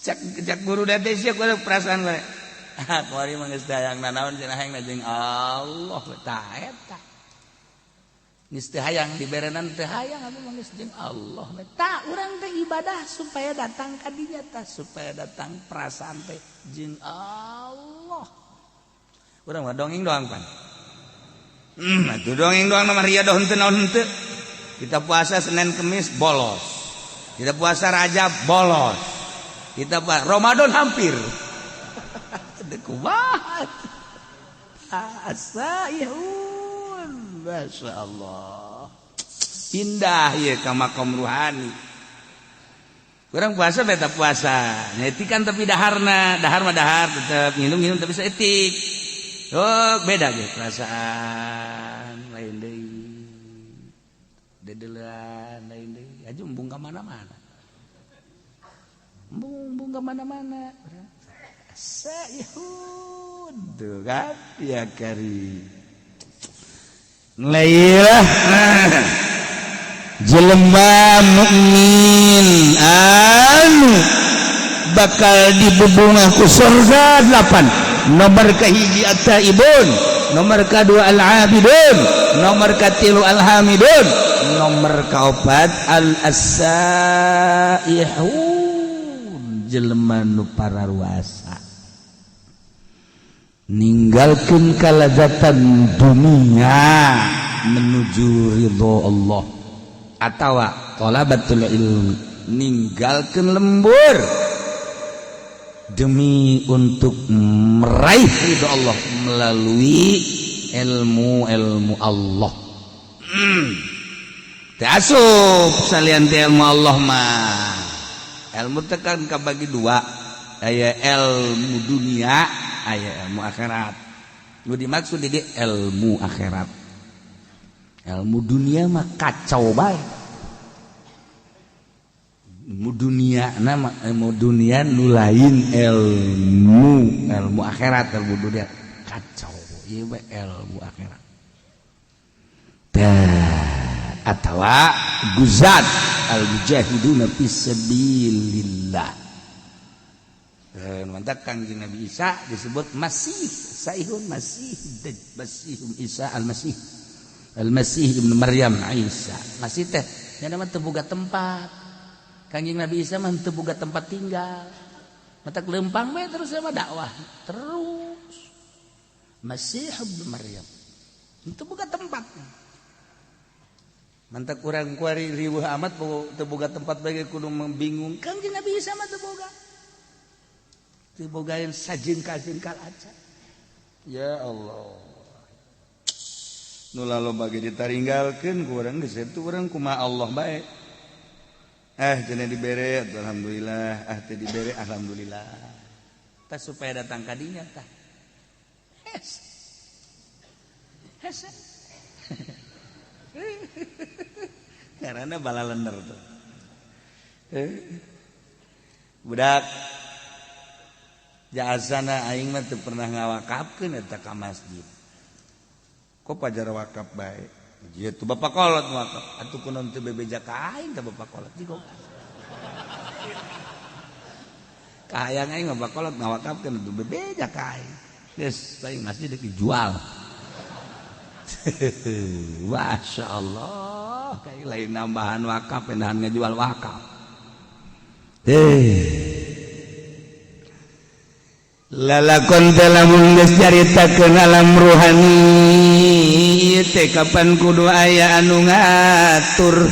cek cek guru date sia kudu perasaan gue kuari mah geus hayang nanaon cenah hayang jeung Allah tah eta geus teu hayang diberenan teu hayang abdi mah geus jeung Allah tah urang teh ibadah supaya datang ka dinya tah supaya datang perasaan teh jeung Allah urang mah dongeng doang pan atuh dongeng doang mah riadoh henteu naon henteu kita puasa Senin Kemis bolos kita puasa Rajab bolos kita puasa Ramadan hampir kumaha asa ihun Masya Allah, pindah ya ke makom ruhani. Kurang puasa beta puasa nyetikan, tapi daharna dahar mah dahar, tetep minum-minum tapi saeutik. Oh, beda gitu, perasaan lain deui, dedelan lain deui, aja embung ka mana-mana, embung embung ka mana-mana. Saihun tuh kan ya kari. Lailah jelema mukmin anu bakal dibubungah ku surga delapan. Nomor kahiji at-taibun, nomor kedua al-abidun, nomor katilu al-hamidun, nomor kaopat al-asaihun, jelema nu pararuasa ninggalkeun kalazatan dunia menuju ridho Allah, atawa thalabatul ilmi, ninggalkeun lembur demi untuk meraih ridho Allah melalui ilmu-ilmu Allah. Teu asup salian ti ilmu Allah mah. Ilmu tekan kabagi dua, aya ilmu dunia, aya ilmu akhirat. Nu dimaksud di ilmu akhirat, ilmu dunia mah kacau bae. Ilmu dunia nama ilmu dunia nu lain ilmu ilmu akhirat, ilmu dunia kacau, ieu bae ilmu akhirat. Tah, atawa guzat al mujahiduna fisabilillah. Mantap, Kangjeng Nabi Isa disebut Masih Saihun, Masih Masih Isa Al-Masih, Al-Masih Ibnu Maryam Isa. Masih teh nya mah teu boga tempat. Kangjeng Nabi Isa mah teu boga tempat tinggal, matak lempang bae terus sama dakwah terus. Masih Ibnu Maryam itu boga tempat. Mantak kurang kuari riweuh amat teu boga tempat bae, kudu bingung. Kangjeng Nabi Isa mah teu boga, teu boga yang sajengkal-jengkal aja. Ya Allah, nu loba bagi ditaringgalkeun ku urang geus itu, urang kumaha Allah bae. Eh, cenah dibere alhamdulillah, ah teu dibere alhamdulillah. Tah, supaya datang ka dinya tah. Hes. Hes. Karena balalender tuh. Eh. Budak jasana aing mah teu pernah ngawakafkeun eta ka masjid. Kok pajar wakaf bae? Gitu bapak kolot wakaf. Atuh kunaon teu bebeja ka aing ka bapak kolot jigo. Kahayang aing mah bapak kolot ngawakafkeun teu bebeja ka aing. Geus aing masjid dijual. Masya Allah, kayak lain nambahan wakaf, pindahan ngejual wakaf. Eh, lalakon dalam geus caritakeun alam ruhani ieu teh, kapan kudu aya anu ngatur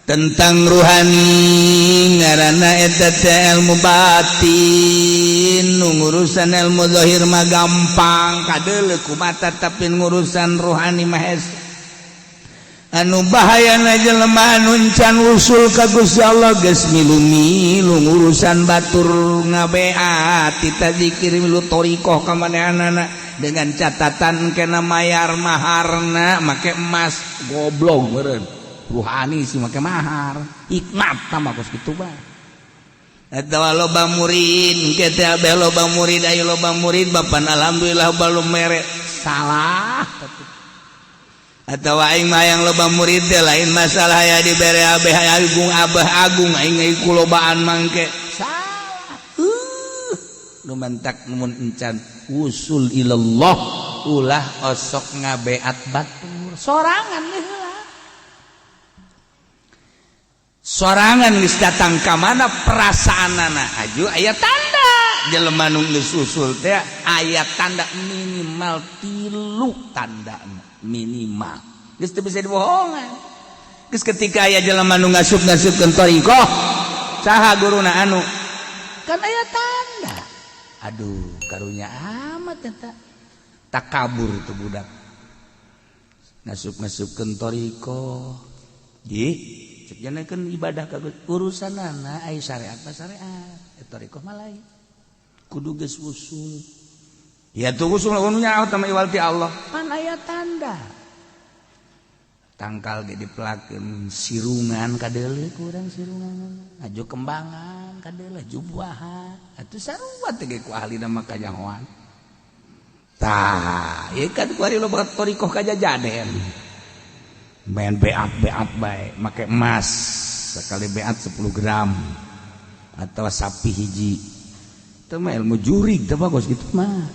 tentang ruhani, ngaranna eta teh ilmu batin. Nu ngurusan ilmu zahir mah gampang kadeuleu ku mata, tapi ngurusan ruhani mah hese. Anu bahayana jelema anu can usul ka Gusti Allah, geus milu-milu ngurusan batur, ngabeat tita zikir, milu thoriqoh ka manehanana dengan catatan kena mayar maharna make emas. Goblok meureun. Ruhani sih make mahar. Hikmat tambah kos kitu bae. Atawa loba murid kita, abeh loba murid, ayo loba murid bapan, alhamdulillah balum mere. Salah tetep. Atau aing mah yang loba murid teh lain masalah ya dibere abeh agung, abah agung aing ku lobaan mangke. Salah. Nu mantak mun encan usul ilallah ulah osok ngabeat batur sorangan heula. Sorangan geus datang ka mana perasaanana, aju aya tanda jelema nu geus usul teh, aya tanda minimal tilu tanda minimal, geus teu bisa dibohongan. Geus ketika aya jelema nu ngasup-ngasupkeun thoriqoh, saha guruna, anu kan aya tanda. Aduh, karunya amat eta, takabur tuh budak. Ngasup-ngasupkeun thoriqoh. Ih, cek kan ibadah ka urusanana ai syariat mah syariat, thoriqoh mah lain. Kudu geus usul. Ya tuh usul nu nyaho teh iwal ti Allah. Pan aya tanda. Tangkal ge dipelakeun sirungan kadeuleu kurang sirungan. Aju kembangan kadeuleu jubuahan. Atuh sarua teh ge ku ahlina mah kanyahoan. Tah, ieu kan kuari loba thoriqoh kajajaden. Main beat-beat bae, make emas sekali beat 10 gram atau sapi hiji. Itu mah ilmu jurig teh bagus gitu mah.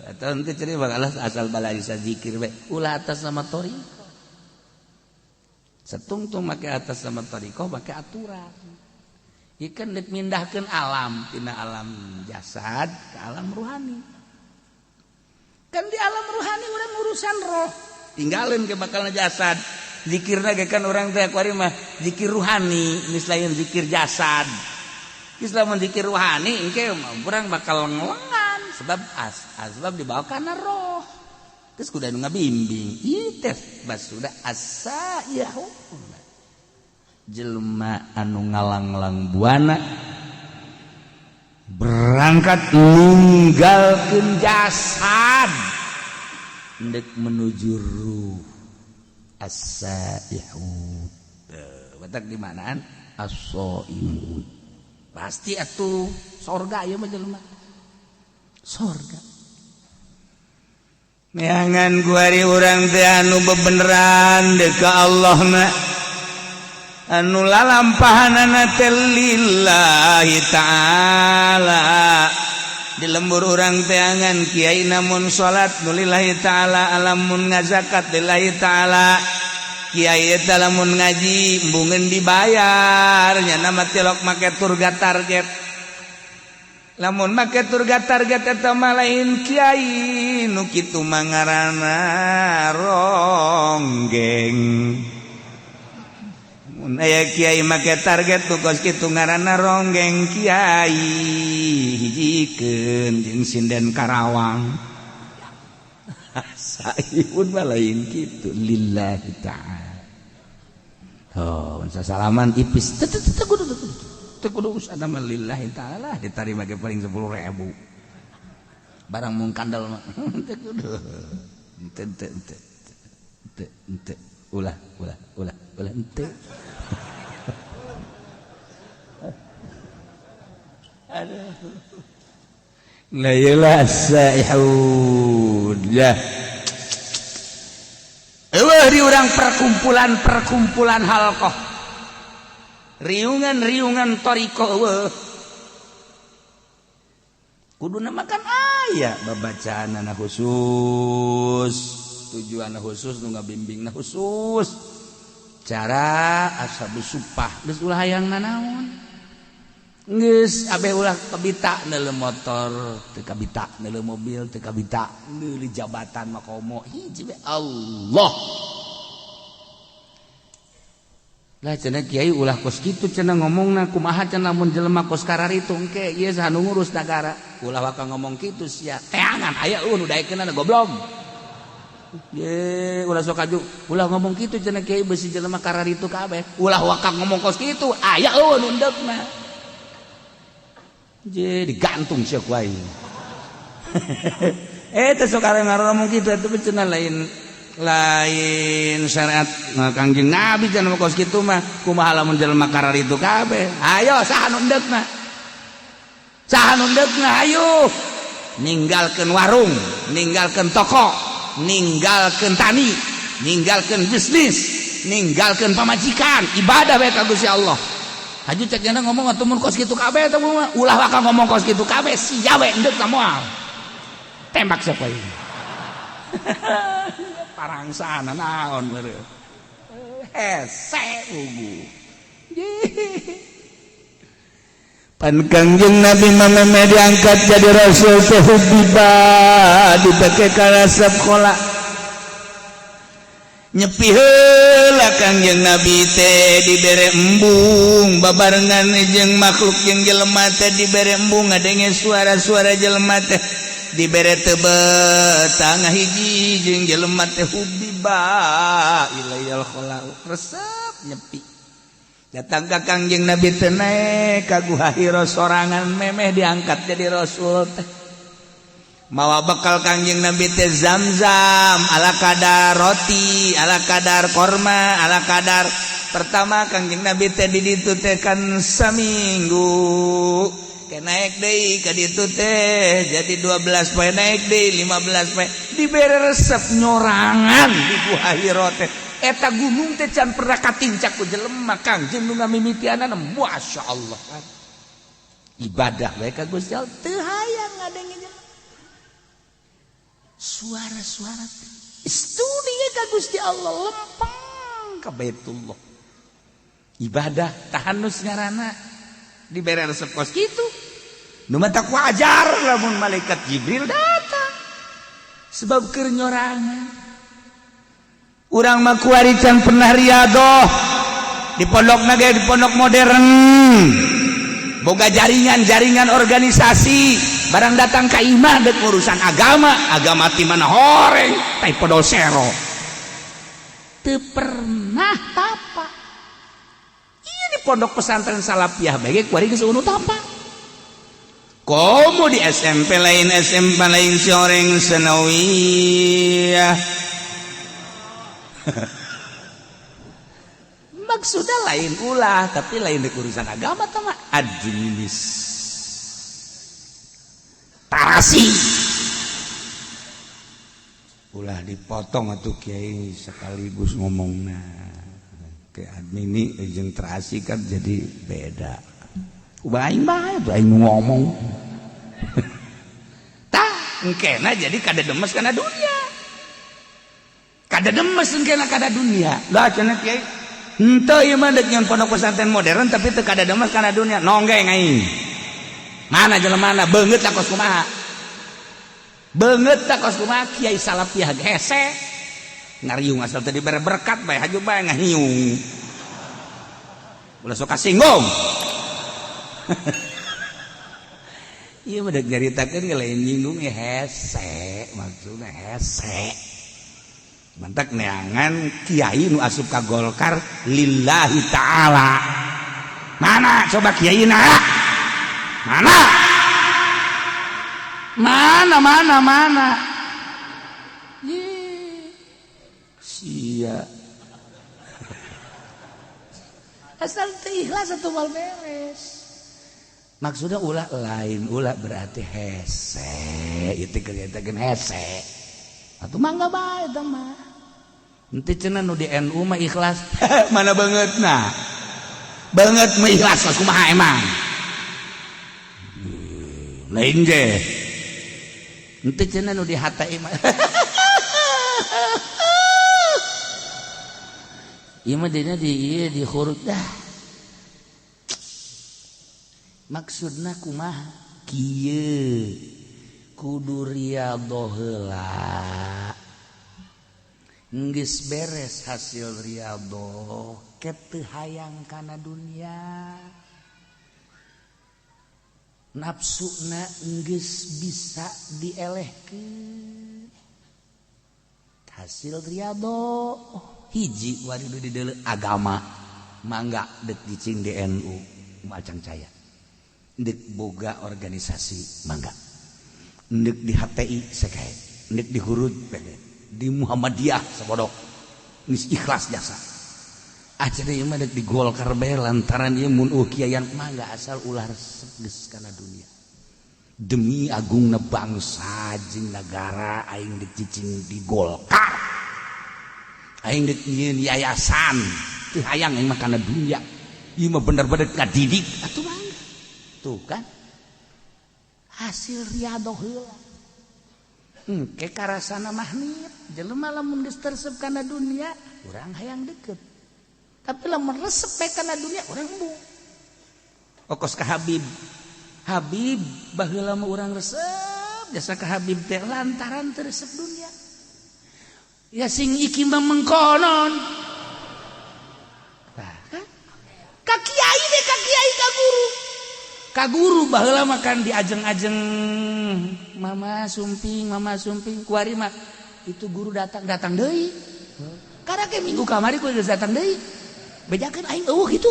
Atau nanti cerita bakal asal balai zikir bae ulah atas nama thoriqoh. Setungtung make atas nama thoriqoh make aturan. Ikan dipindahkan alam tina alam jasad ke alam ruhani. Kan di alam ruhani urang urusan roh. Tinggalin ke bakal jasad. Zikirna ge kan urang teh kuari mah zikir ruhani, geus lain zikir jasad. Geus lamun zikir ruhani engke urang bakal ngelengan sebab asbab dibawa kana roh. Geus kudu anu ngabimbing. Ieu teh bas sudah asa yahu. Jelema anu ngalanglang buana berangkat ninggalkeun jasad ndek menuju ruh as-saihun. Batak di manaan as-saimun. Pasti atuh sorga ieu mah jelema. Sorga. Neangan kuari urang teh anu bebeneran deuk ka Allah na. Anu lalampahanana teh lillahi ta'ala. Di lembur urang teangan kiai namun salat nu lillahi ta'ala, alamun ngazakat lillahi ta'ala. Kiai eta lamun ngaji embungeun dibayar nya nama tilok make turga target. Lamun make turga target eta mah lain kiai nu kitu mah ngaranna ronggeng. Mun aya kiai make target nu kos kitu ngaranna ronggeng kiai hijikeun jeung sinden Karawang. Saihun mah lain kitu lillahi ta'ala. Oh, salaman ipis. Teu teu kudu teu kudu usah mah lillahi ta'ala ditarima ge paling 10.000. Barang mung kandel mah teu kudu. Teu teu teu teu teu ulah ulah ulah ulah henteu. Aduh. La ilah saihun ya. Eueuh di urang perkumpulan-perkumpulan halqah. Riungan-riungan thoriqoh eueuh. Kuduna makan aya babacaanana khusus, tujuanna khusus nu ngabimbingna khusus. Cara ashabus supah geus ulah hayang nanaon. Geus abeh ulah kabita neuleuh motor, teu kabita neuleuh mobil, teu kabita neuleuh jabatan makomo hiji we Allah. Lah cenah kiai ulah kos kitu cenah ngomongna kumaha cenah mun jelema kos kararitu engke ieu saha nu ngurus nagara. Ulah waka ngomong kitu sia teangan aya eueuh nu daekeunana goblok. Ye ulah sok aju ulah ngomong kitu cenah kiai beusi jelema kararitu kabeh. Ulah waka ngomong kos kitu aya eueuh nu endeukna. Je digantung sia ku aing. Teh sok ngomong kitu eta cenah lain lain syariat Kangjeng Nabi cenah kos kitu mah kumaha lamun jelema kararitu kabeh. Ayo saha nu endeukna? Saha nu endeukna ayo. Ninggalkeun warung, ninggalkeun toko, ninggalkeun tani, ninggalkeun bisnis, ninggalkeun pamajikan, ibadah bae ka Gusti Allah. Haju cek jana ngomong atuh mun kos kitu kabeh teh ulah waka ngomong kos kitu kabeh sia we endeuk moal. Tembak siapa ini? Parangsana naon meureun. Hese ugu. Pan Kangjeng Nabi mah diangkat jadi rasul teh tiba dipake kana sekolah. Nyepi heula Kangjeng Nabi teh dibere embung babarengan jeung makhluk jeung jelema teh dibere embung ngadenge suara-suara jelema teh. Dibere teu betah ngahiji jeung jelema teh hubiba ilayal khala resep nyepi. Datang ka Kangjeng Nabi teh naek ka Guha Hira sorangan memeh diangkat jadi rasul teh. Mawa bekal Kangjeng Nabi teh zam-zam ala kadar roti, ala kadar korma, ala kadar. Pertama Kangjeng Nabi teh di ditu teh kan saminggu. Ke naik deui ka ditu teh jadi 12 poe, naik deui 15 poe, dibere resep nyorangan di Guha Hira teh. Eta gunung teh can pernah katincak ku jelema. Kangjeng nu ngamimitianana, masyaallah kan. Ibadah bae ka Gusti Allah teu hayang ngadenge jelema. Suara-suara studi ka Gusti Allah lempeng ka Baitullah. Ibadah tahannus ngaranna dibere resep kos kitu. Nu matak wajar lamun malaikat Jibril datang. Sebab keur nyorangan. Urang mah kuari can pernah riadoh. Di pondok ge di pondok modern. Boga jaringan-jaringan organisasi, barang datang ka imah dek urusan agama, agama ti mana horeng, tai podol sero. Teu pernah tapa. Iya di pondok pesantren Salafiyah bae kuari geus eueuh tapa. Komo di SMP lain, SMP lain si orang sanawiyah. Maksudnya lain ulah, tapi lain dek urusan agama tama administrasi. Ulah dipotong atuh kiai sekaligus ngomongna. Ke admini jeung terasi kan jadi beda. Ubah aing bae tuh aing ngomong. Tah, engkena jadi kada demes kana dunia. Kada demes engkena kada dunia. Lah cenah kiai, henteu ieu mah deuk nyeun pondok pesantren modern tapi teu kada demes kana dunia. Nonggeng aing. Mana jelemana beungeut kos kumaha? Beungeut kos kumaha kiai Salafiyah hese. Ngariung asal tadi dibere berkat bae haju bae ngahiung. Ulah sok kasinggung. Ieu mah deuk nyaritakeun ge lain nyinggung ya hese, maksudna hese. Mantak neangan kiai nu asup ka Golkar lillahi ta'ala. Mana coba kiai na? Mana? Mana mana mana? Ih, sia. Asal teu ikhlas atuh moal beres. Maksudnya ulah lain ulah berarti hese, itu kelihatan hese. Atuh mangga bae eta mah. Henteu cenah nu di NU mah ikhlas. Mana bangetna? Banget mah ikhlas kumaha emang? Lain ge. Henteu cenah nu di HTI mah. Ieu mah dina di ieu di khurud dah. Maksudna kumaha? Kieu kudu riyadhoh heula. Geus beres hasil riyadhoh, ke teu hayang kana dunia. Nafsuna geus bisa dielehkeun. Hasil riyadhoh hiji wari di deuleu agama mangga deuk cicing di NU macang caya. Deuk boga organisasi mangga. Deuk di HTI sakae, deuk di Hurud pede, di Muhammadiyah sabodok. Geus ikhlas jasa. Acan ieu mah deuk di Golkar bae lantaran ieu mun kiaian mangga asal ulah resep geus kana dunia. Demi agungna bangsa jeung nagara aing deuk cicing di Golkar. Aing deuk nyieun yayasan, teu hayang aing mah kana dunia. Ieu mah bener-bener ngadidik atuh mangga. Tuh kan hasil riyadhoh heula. Engke karasana mahnit jelema lamun geus teresep kana dunia urang hayang deket. Tapi lamun resep bae kana dunia urang embung. Okos ka Habib. Habib baheula mah urang resep jasa ka Habib teh lantaran teu resep dunia. Ya sing iki mah mengkonon. Tah kan? Ka kiai deh, ka kiai ka guru. Ka Ka guru baheula makan diajeng-ajeng, mama sumping, mama sumping. Kuari mah itu guru datang, datang deui. Karena ke minggu kamari ku geus datang deui, bejakeun aing euweuh kitu.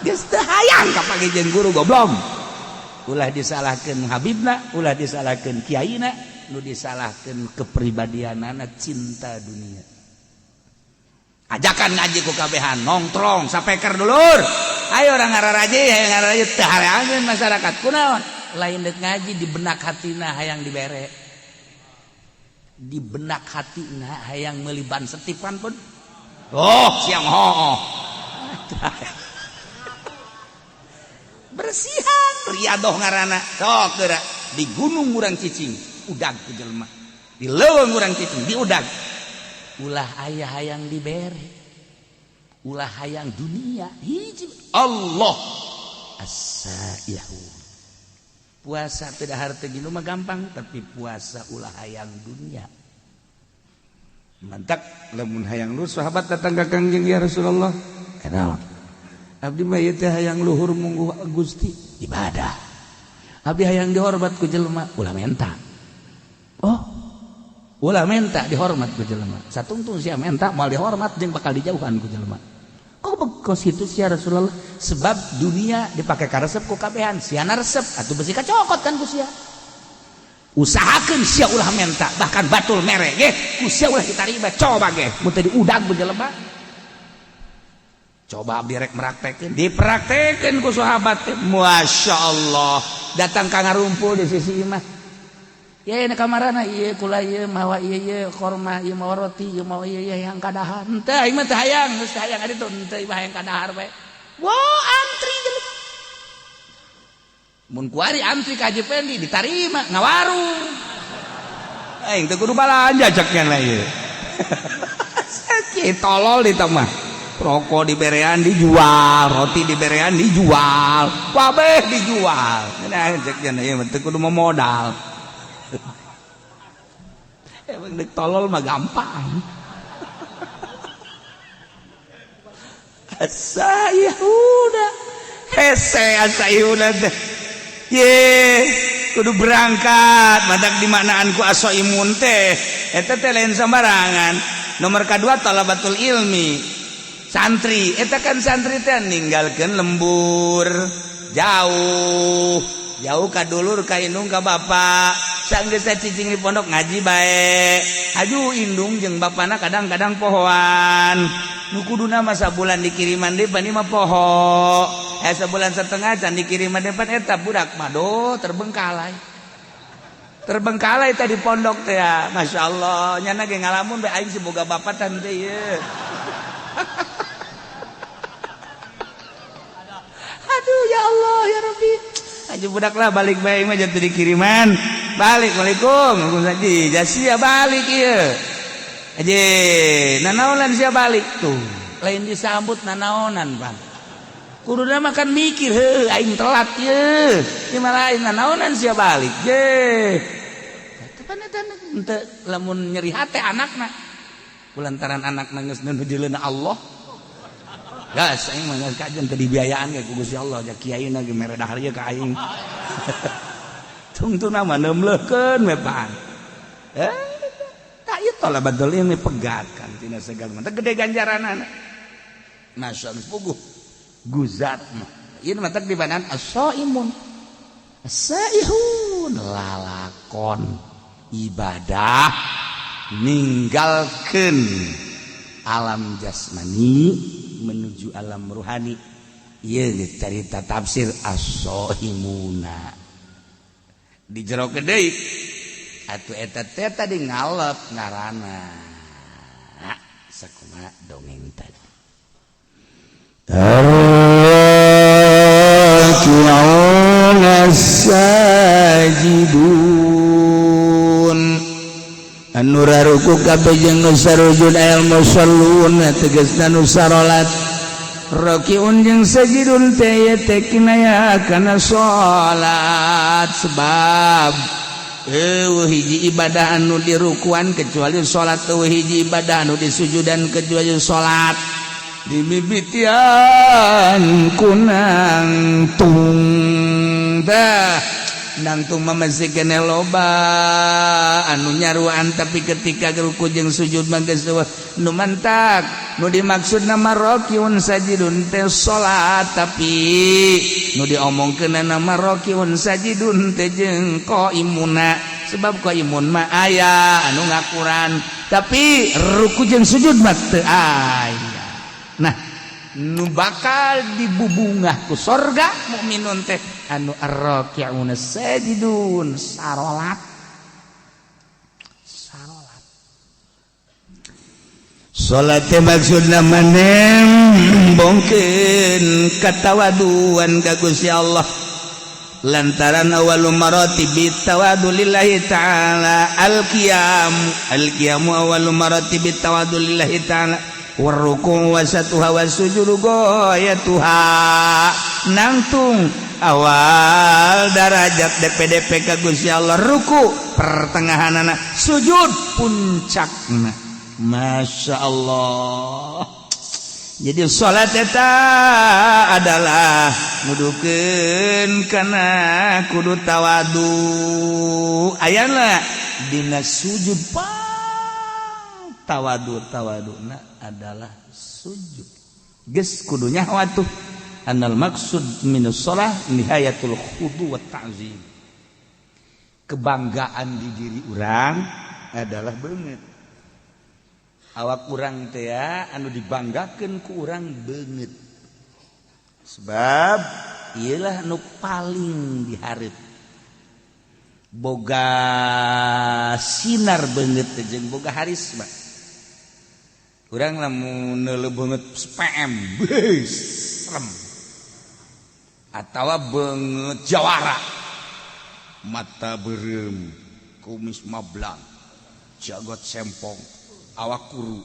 Geus teu hayang kapanggih jeung guru, goblok. Ulah disalahkeun habibna, ulah disalahkeun kiaina, nu disalahkeun kepribadianana, cinta dunia. Ajakan ngaji ku kabehan, nongtrong sapeker, dulur, ayo orang ngararaji, ayo ngararaji. Teu hareangeun masyarakat. Kunaon? Lain dek ngaji, di benak hatina hayang dibere, di benak hatina hayang meuli ban setipan pun. Oh, siang oh, bersihan riadoh ngaranna. Sok geura di gunung urang cicing, udag ku jelema. Di leuweung urang cicing, diudag. Ulah aya hayang dibere, ulah hayang dunia. Hiji Allah, as-saihu. Puasa tidak harta gini mah gampang, tapi puasa ulah hayang dunia. Mantak lamun hayang lu, sahabat datang ka Kangjeng, "Ya Rasulullah, kenal abdi mah ieu teh hayang luhur mungguh Gusti, ibadah. Abdi hayang dihormat ku jelema." Ulah menta. Oh, ulah menta dihormat ku jelema. Satungtung sia menta moal dihormat jeung bakal dijauhan ku jelema. Kok kos itu sia, Rasulullah? Sebab dunia dipakai karesep ku kabehan, sia resep atuh besi kacokot kan ku sia. Usahakeun sia ulah menta, bahkan batul mere ge ku sia ulah ditarima. Coba ge mun teu diudag ku jelema. Coba abdi rek meraktekeun, Dipraktekeun ku sahabat teh, Masya Allah, datang ka ngarumpul di sisi imah. Ya, ini kamarana ieu kula, ieu mawa ieu, ieu korma, ieu mawa roti, ieu mawa ieu, ieu yang kadahar. Henteu, aing mah teu hayang, geus teu hayang adi tuh, henteu, ieu hayang kadahar bae. Wah, antri jelema. Mun kuari antri ka Haji Pendi ditarima ngawarung. Aing teu kudu balanja, cek nya ieu. Sakit tolol di mah. Rokok diberean dijual, roti diberean dijual, kabeh dijual. Nah, cek nya ieu mah teu kudu modal. Emang dek tolol mah gampang. Asayuda hese, asayuda teh ye kudu berangkat. Matak dimaknaan ku asoimun teh eta teh lain sembarangan. Nomor kedua, talabatul ilmi, santri eta kan. Santri teh ninggalkeun lembur jauh jauh ka dulur, ka indung, ka bapak. Sanggeus cicing di pondok, ngaji bae. Aju indung jeung bapana kadang-kadang pohoan. Nu kuduna mah sabulan dikiriman deui, pan mah poho, eh, sebulan setengah can dikiriman depan. Eta budak mah do terbengkalai, terbengkalai tadi pondok teh ya. Masya Allah, nyana ge ngalamun bae, aing boga bapak tante ieu. Aduh, ya Allah, ya Rabbi. Aja budak lah, balik bae mah jatuh dikiriman. Balik, Waalaikum. Waalaikumsalam. Jasia balik ieu. Aja, nanaonan sia balik tuh? Lain disambut nanaonan, Bang. Kuduna makan mikir, heuh, aing telat ye. Ieu mah lain, nanaonan sia balik. Ye. Tepan eta henteu lamun nyeri hate anakna. Kulantaran anakna geus nuju Allah. Gas aing mah geus kajen teu dibiayaan ge ku Gusti Allah, ja kiai na ge mere dahar ieu ka aing. Tungtuna mah neumleukeun we pan. Eh, tak ieu talabatul ilmi pegat kan tina segala mah gede ganjaranana. Masya Allah, puguh guzat mah. Ieu mah di badan as-saimun. As-saihun lalakon ibadah ninggalkeun alam jasmani menuju alam ruhani. Ieu carita tafsir as-saimuna di jero deui atuh. Eta teh tadi ngalep ngaranna sakumaha dongeng tadi. الراكعون الساجدون anu raruku kabeh jeung nu sarujud, al musallun tegasna nu sarolat. Rakiun jeung sajidun teh teh kinaya kana salat, sebab eueuh hiji ibadah anu dirukuan kecuali salat, eueuh hiji ibadah anu disujudan kecuali salat. Dimimitian kunang tung. Dah nangtung mah masih keneh loba anu nyaruan, tapi ketika ruku jeung sujud mah geus eueuh nu mantak. Nu dimaksud nama rokiun sajidun teh salat, tapi nu diomongkeun nama rokiun sajidun teh jeung qaimuna, sebab qaimun mah aya anu ngakuran, tapi ruku jeung sujud mah teu aya. Nah, nu bakal dibubungah ku sorga mukminun teh anu arraki'una sajidun, sarolat sarolat. Salat teh maksudna manembongkeun katawaduan ka Gusti Allah, lantaran awwalu maratibi tawadu lillahi ta'ala al-qiyam, al-qiyamu awwalu maratibi tawadu lillahi ta'ala, warruku wasatuha wasujudu goyatuha. Nangtung awal darajat DPDP ka Gusti Allah ruku, pertengahanana sujud, puncakna. Masya Allah. Jadi salat eta adalah nudukeun kana kudu tawadu. Ayana dina sujud pang tawadu, tawaduna adalah sujud. Geus kudu nyaho atuh anal maksud minus shalah nihayatul khudu wa ta'zim. Kebanggaan di diri urang adalah beungeut awak urang teh ya, anu dibanggakeun ku urang beungeut, sebab iyalah nu paling dihareup boga sinar beungeut teh jeung boga harisma. Urang lamun neuleuh beungeut PM, beuh, serem, atawa beungeut jawara, mata beureum, kumis mablang, jagot sempong, awak kuru.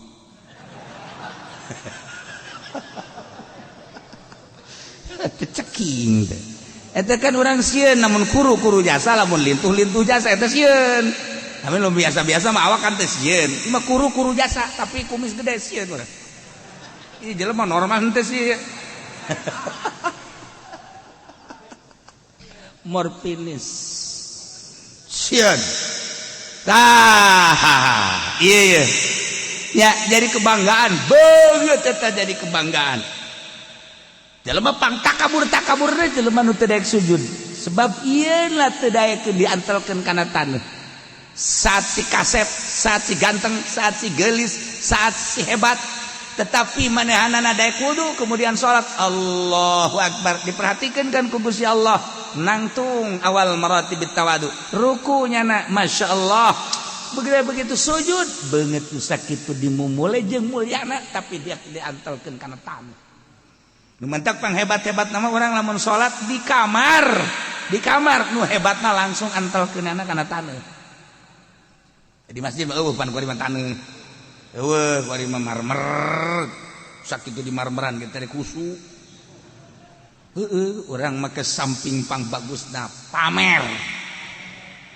Ceking teh eta kan urang sieun. Namun kuru-kuru jasa, lamun lintuh-lintuh jasa eta sieun. Tapi lu biasa-biasa mah awak kan teh sieun. Mah kuru-kuru jasa tapi kumis gede sieun urang. Ini jelema normal henteu sih. Morfinis sieun. Tah, iya iya. Ya, jadi kebanggaan, beungeut eta jadi kebanggaan. Jelema pang takabur takaburna jelema nu teu daek sujud. Sebab ieu lah teu daekeun diantelkeun kana taneuh. Saat si kasep, saat si ganteng, saat si geulis, saat si hebat, tetapi manehanana daek wudu kemudian salat Allahu Akbar, diperhatikan kan ku Gusti Allah. Nangtung awal maratibit tawadu, rukunya na Masya Allah, begitu begitu sujud beungeut nu sakitu dimumule jeung mulyana, tapi dia diantelkeun kana taneuh. Nu mantak pang hebat-hebat nama orang lamun salat di kamar, di kamar nu hebatna langsung antelkeunana kana taneuh. Di masjid mah eueuh pan kuari mah taneuh. Eueuh kuari mah marmer. Sakitu di marmeran kita teh kusu. Heeh, urang mah ke samping pang bagusna pamer.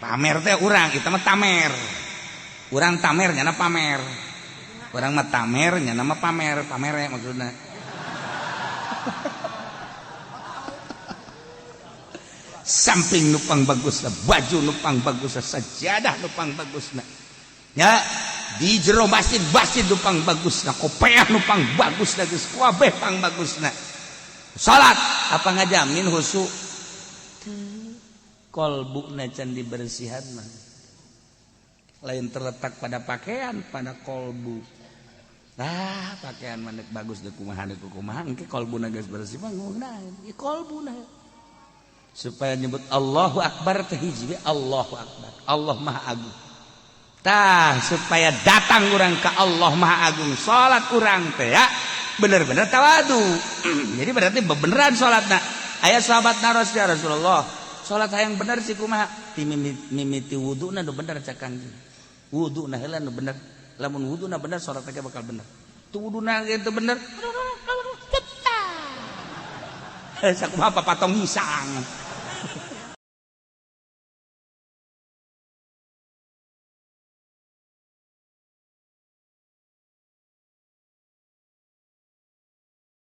Pamer teh urang, eta mah tamer. Urang tamer nyana pamer. Urang mah tamer nyana mah pamer, pamere maksudna. Samping nupang bagusna, baju nupang bagusna, sajadah nupang bagusna. Ya, di jero masjid masjid nupang bagusna, kopeah nupang bagusna, geus kabeh pang bagusna. Salat apa ngajamin khusyuk? Kolbuna can dibersihan mah. Lain terletak pada pakaian, pada kolbu. Nah, pakaian mah bagus deuk kumaha deuk kumaha, engke kolbuna geus bersih mah ngeunaheun. Ieu kolbuna. Supaya nyebut Allahu Akbar teh hiji we, Allahu Akbar. Allah Maha Agung. Tah, supaya datang urang ka Allah Maha Agung, salat urang teh ya bener-bener tawadu. Jadi berarti bebeneran salatna. Aya sahabat naros, ya Rasulullah, salat hayang bener sih kumaha? Ti mimiti wuduna nu bener cak Kangjeng. Wuduna heula nu bener. Lamun wuduna bener salat teh bakal bener. Tu wuduna ge teu bener. Sakumaha papatong hisang.